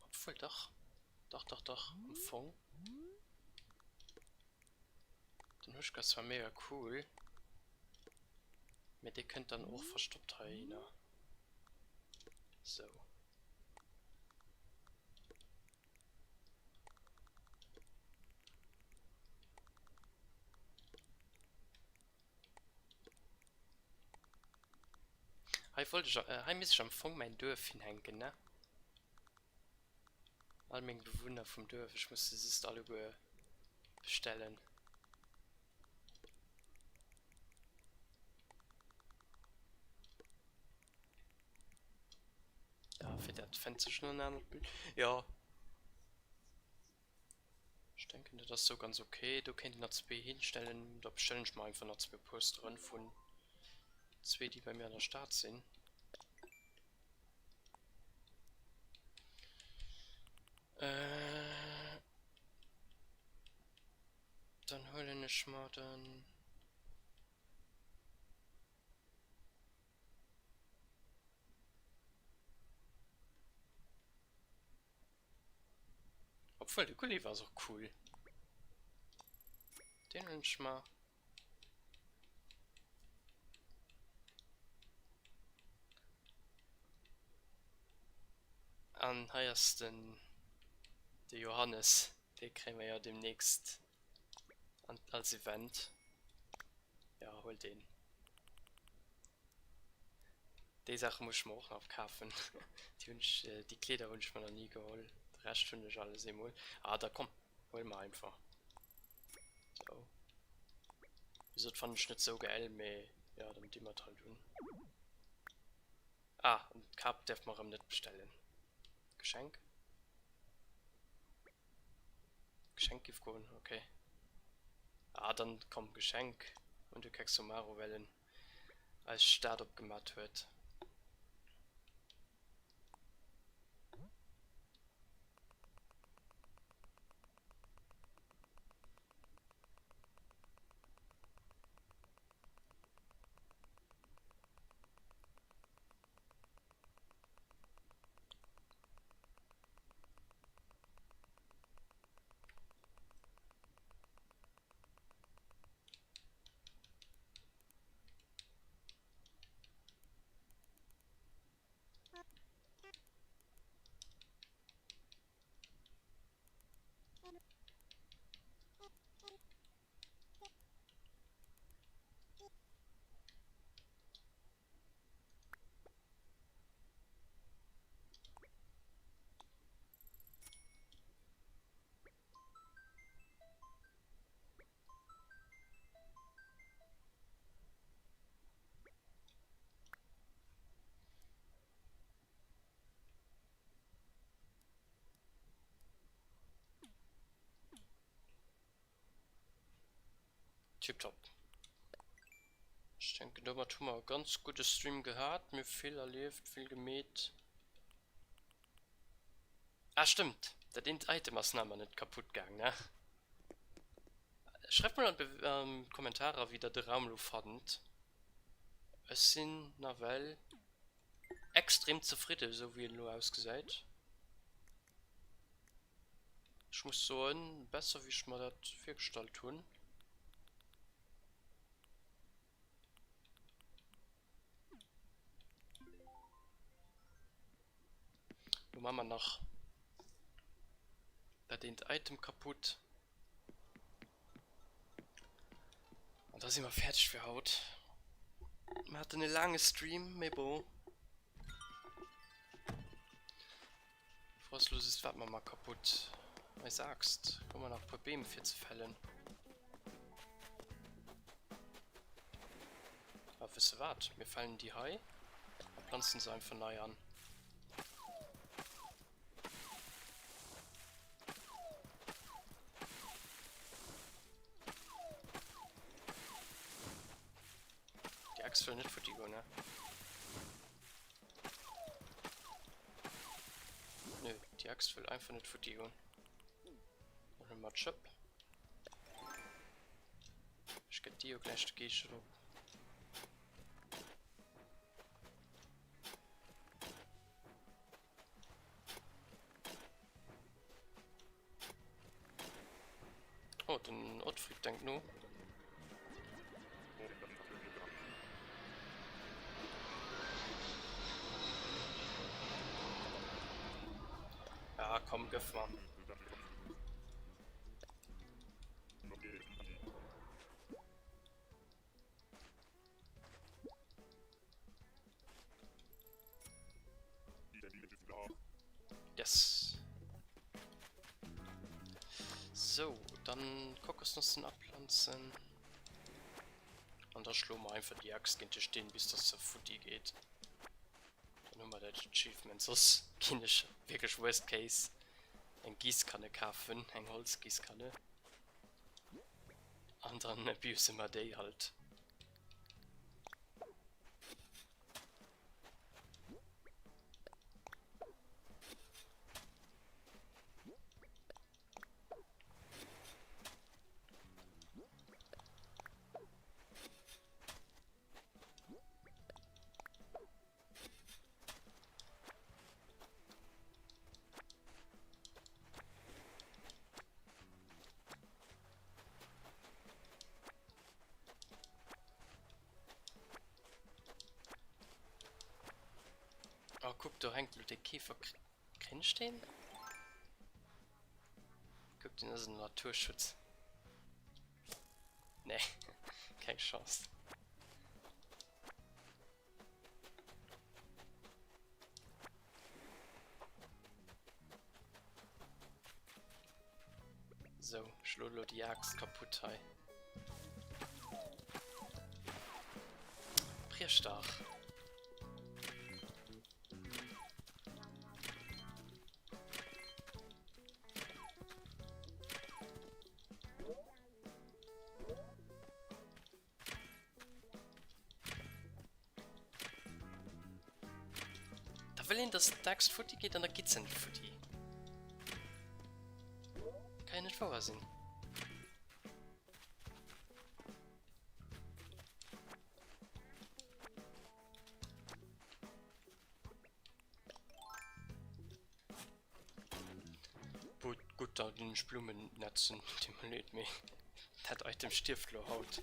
Speaker 1: Obwuel, dach. Dach, dach, dach. Am Fong. Den Huschka ass zwar mega cool. Mee dee kënnt dann och verstoppt heihinner. Sou. Hei wollt ech, hei misst ech am Fong mäin Duerf hinhänken, ne? All meng Bewunner vum Duerf, ech muss se just alleguer bestellen. Ja, fir dat fënnt sech nach en anert Bild. Jo. Ech denken, dat ass sou ganz ok. Do kéint een nach zwee hinstellen. Da bestellen ech mer einfach nach zwee Posteren vun zwee, déi bei mir an der Stad sinn. Äh, dann huelen ech mer den. Obwuel, de Gulliver ass och cool. Den huelen ech mer. An hei ass den de Johannes, dee kréie mer jo demnächst an als Event. Jo, huel deen. Déi Saache muss ech mer och nach kafen. Déi hunn ech, déi Kleeder hunn ech mer nach ni geholl. De Rescht hunn ech alles eemol. Ah, da komm, huele mer einfach. Sou. Wéi gesot, fannen ech net sou gäil, mee jo, dann di mer et halt un. Ah, an d'Kap däerfe mer erëm net bestellen. Geschenk? Geschenk giff goen, ok. Ah, dann komm, Geschenk un de Kexomaru, well en eis Stad opgemat huet. Tiptop. Ech denken domat hu mer e ganz gudde Stream gehat. Mir hu vill erlieft, vill gemeet. Ah stëmmt, dat eent Item ass nach emmer net kaputt gaang, ne? Schreift mol an d'Kommentarer wéi der de Raum lo fannt. Ech sinn nawell extrem zefridde sou wéi en elo ausgesäit. Ech muss soen, besser wéi ech mer dat virgestallt hunn. Lo maa mer nach dat eent Item kaputt. An da si mer fäerdeg fir haut. Mer haten e laange Stream, mee bon. Fro ass lo just, wat maa mer kaputt? Eis Aaxt. Hu mer nach e puer Beem fir ze fällen? Ah, wëss de wat? Mir fällen déi hei a planzen se einfach nei an. Déi Axt wëll net futti goen, ne? Nö, déi Axt wëll einfach net futti goen. Dann hu mer d'Schëpp. Ech gëtt déi jo gläich de Geescht op. Oh, den Ottfried denkt no. Ja, komm, gëff mer. Yes. So, dann Kokosnüssen abpflanzen. An da schloe mer einfach déi Axt géint de Steen, bis dass se futti geet. Dann hu mer dat Achievement. Soss ginn ech wierklech worst case eng Giesskanne kafen, eng Holzgiesskanne. An dann abuse mer déi halt. kuck, do hänkt elo dee Käfer. Kréien ech deen? Kuck, deen ass ënner Naturschutz. Nee, keng Chance. Sou, schlo lo déi Aaxt kaputt hei. Briech dach! Da wëll een, dass d'Axt futti geet an da geet se net futti. Kann jo net wouer sinn. Gutt, gutt, da ginn ech Blummen netzen. Deet mer leed, mee dat Item stierft lo haut.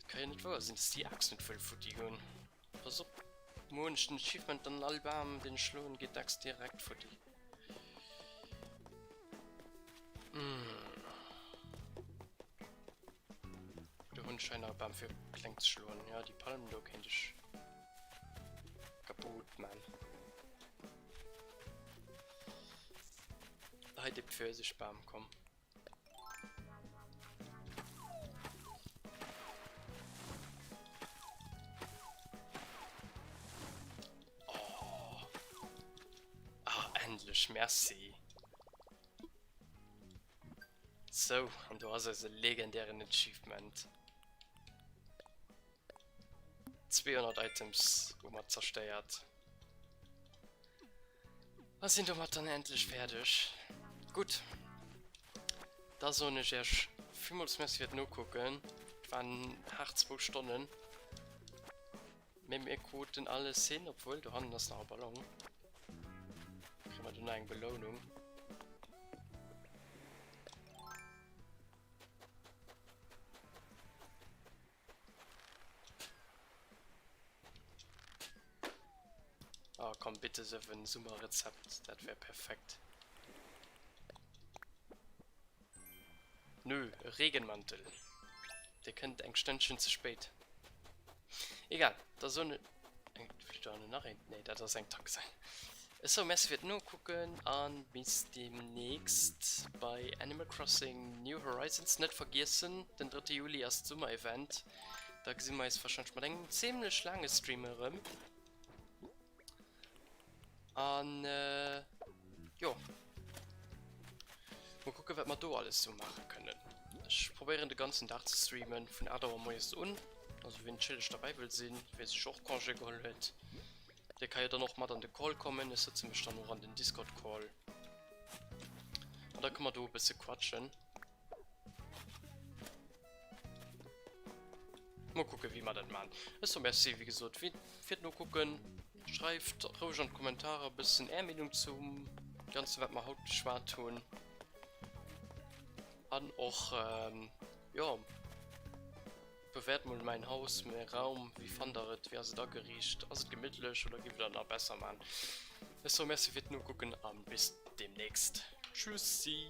Speaker 1: Kann jo net wouer sinn, dass déi Axt net wëll futti goen. Pass op, muer hunn ech den Achievement an all Bam deen ech schloen geet d'Axt direkt futti. Do hunn ech hei nach e Bam fir kleng ze schloen. Ja, déi Palm do kéint ech kaputt man. Hei de Pfirsichbam, komm. Oh. Ah, endlech, merci. Sou, an do ass eise legendären Achievement. 200 Items hu mer zerstéiert. A sinn domat dann endlech fäerdeg. Gutt, da soen ech iech villmools Merci fir d'Nokucken. Et waren haart zwou Stonnen. Mee mir kruten alles hin, obwuel do hannen ass nach e Ballon. Kréie mer do nach eng Belounung? Oh komm, bitte sou en Summerrezept, dat wär perfekt. Nö, e Regenmantel. Dee kënnt eng Stënnchen ze spéit. Egal, da soen ech. Flitt do hannen nach een? Nee, dat ass eng Taxe. Esou, Merci fir d'Nokucken a bis deemnächst bei Animal Crossing New Horizons. Net vergiessen, den 3. Juli ass d'Summer-Event. Da gesi mer eis warscheinlech mat engem zimmlech laange Stream erëm. An jo, mol kucken, wat mer do alles sou maache kënnen. Ech probéieren de ganzen Dag ze streamen, vun 8 Auer moies un. Also wien chilleg derbäi wëll sinn, wie sech och Congé geholl huet, dee ka jo dann och mat an de Call kommen. Ech sëtze mech dann och an den Discord-Call an da kënne mer do e bësse quatschen. Mol kucken wéi mer dat man. Ech soe Merci wéi gesot fir d'Nokucken. Schreift roueg an d'Kommentarer e bëssen är Meenung zum ganzen wat mer haut beschwat hunn. An och jo bewäert mol mäin Haus, mäi Raum. Wéi fannt der et? Wéi ass et ageriicht? Ass et gemittlech oder giff der et nach besser man? Ech soe Merci fir d'Nokucken an bis demnächst. Tschüssi!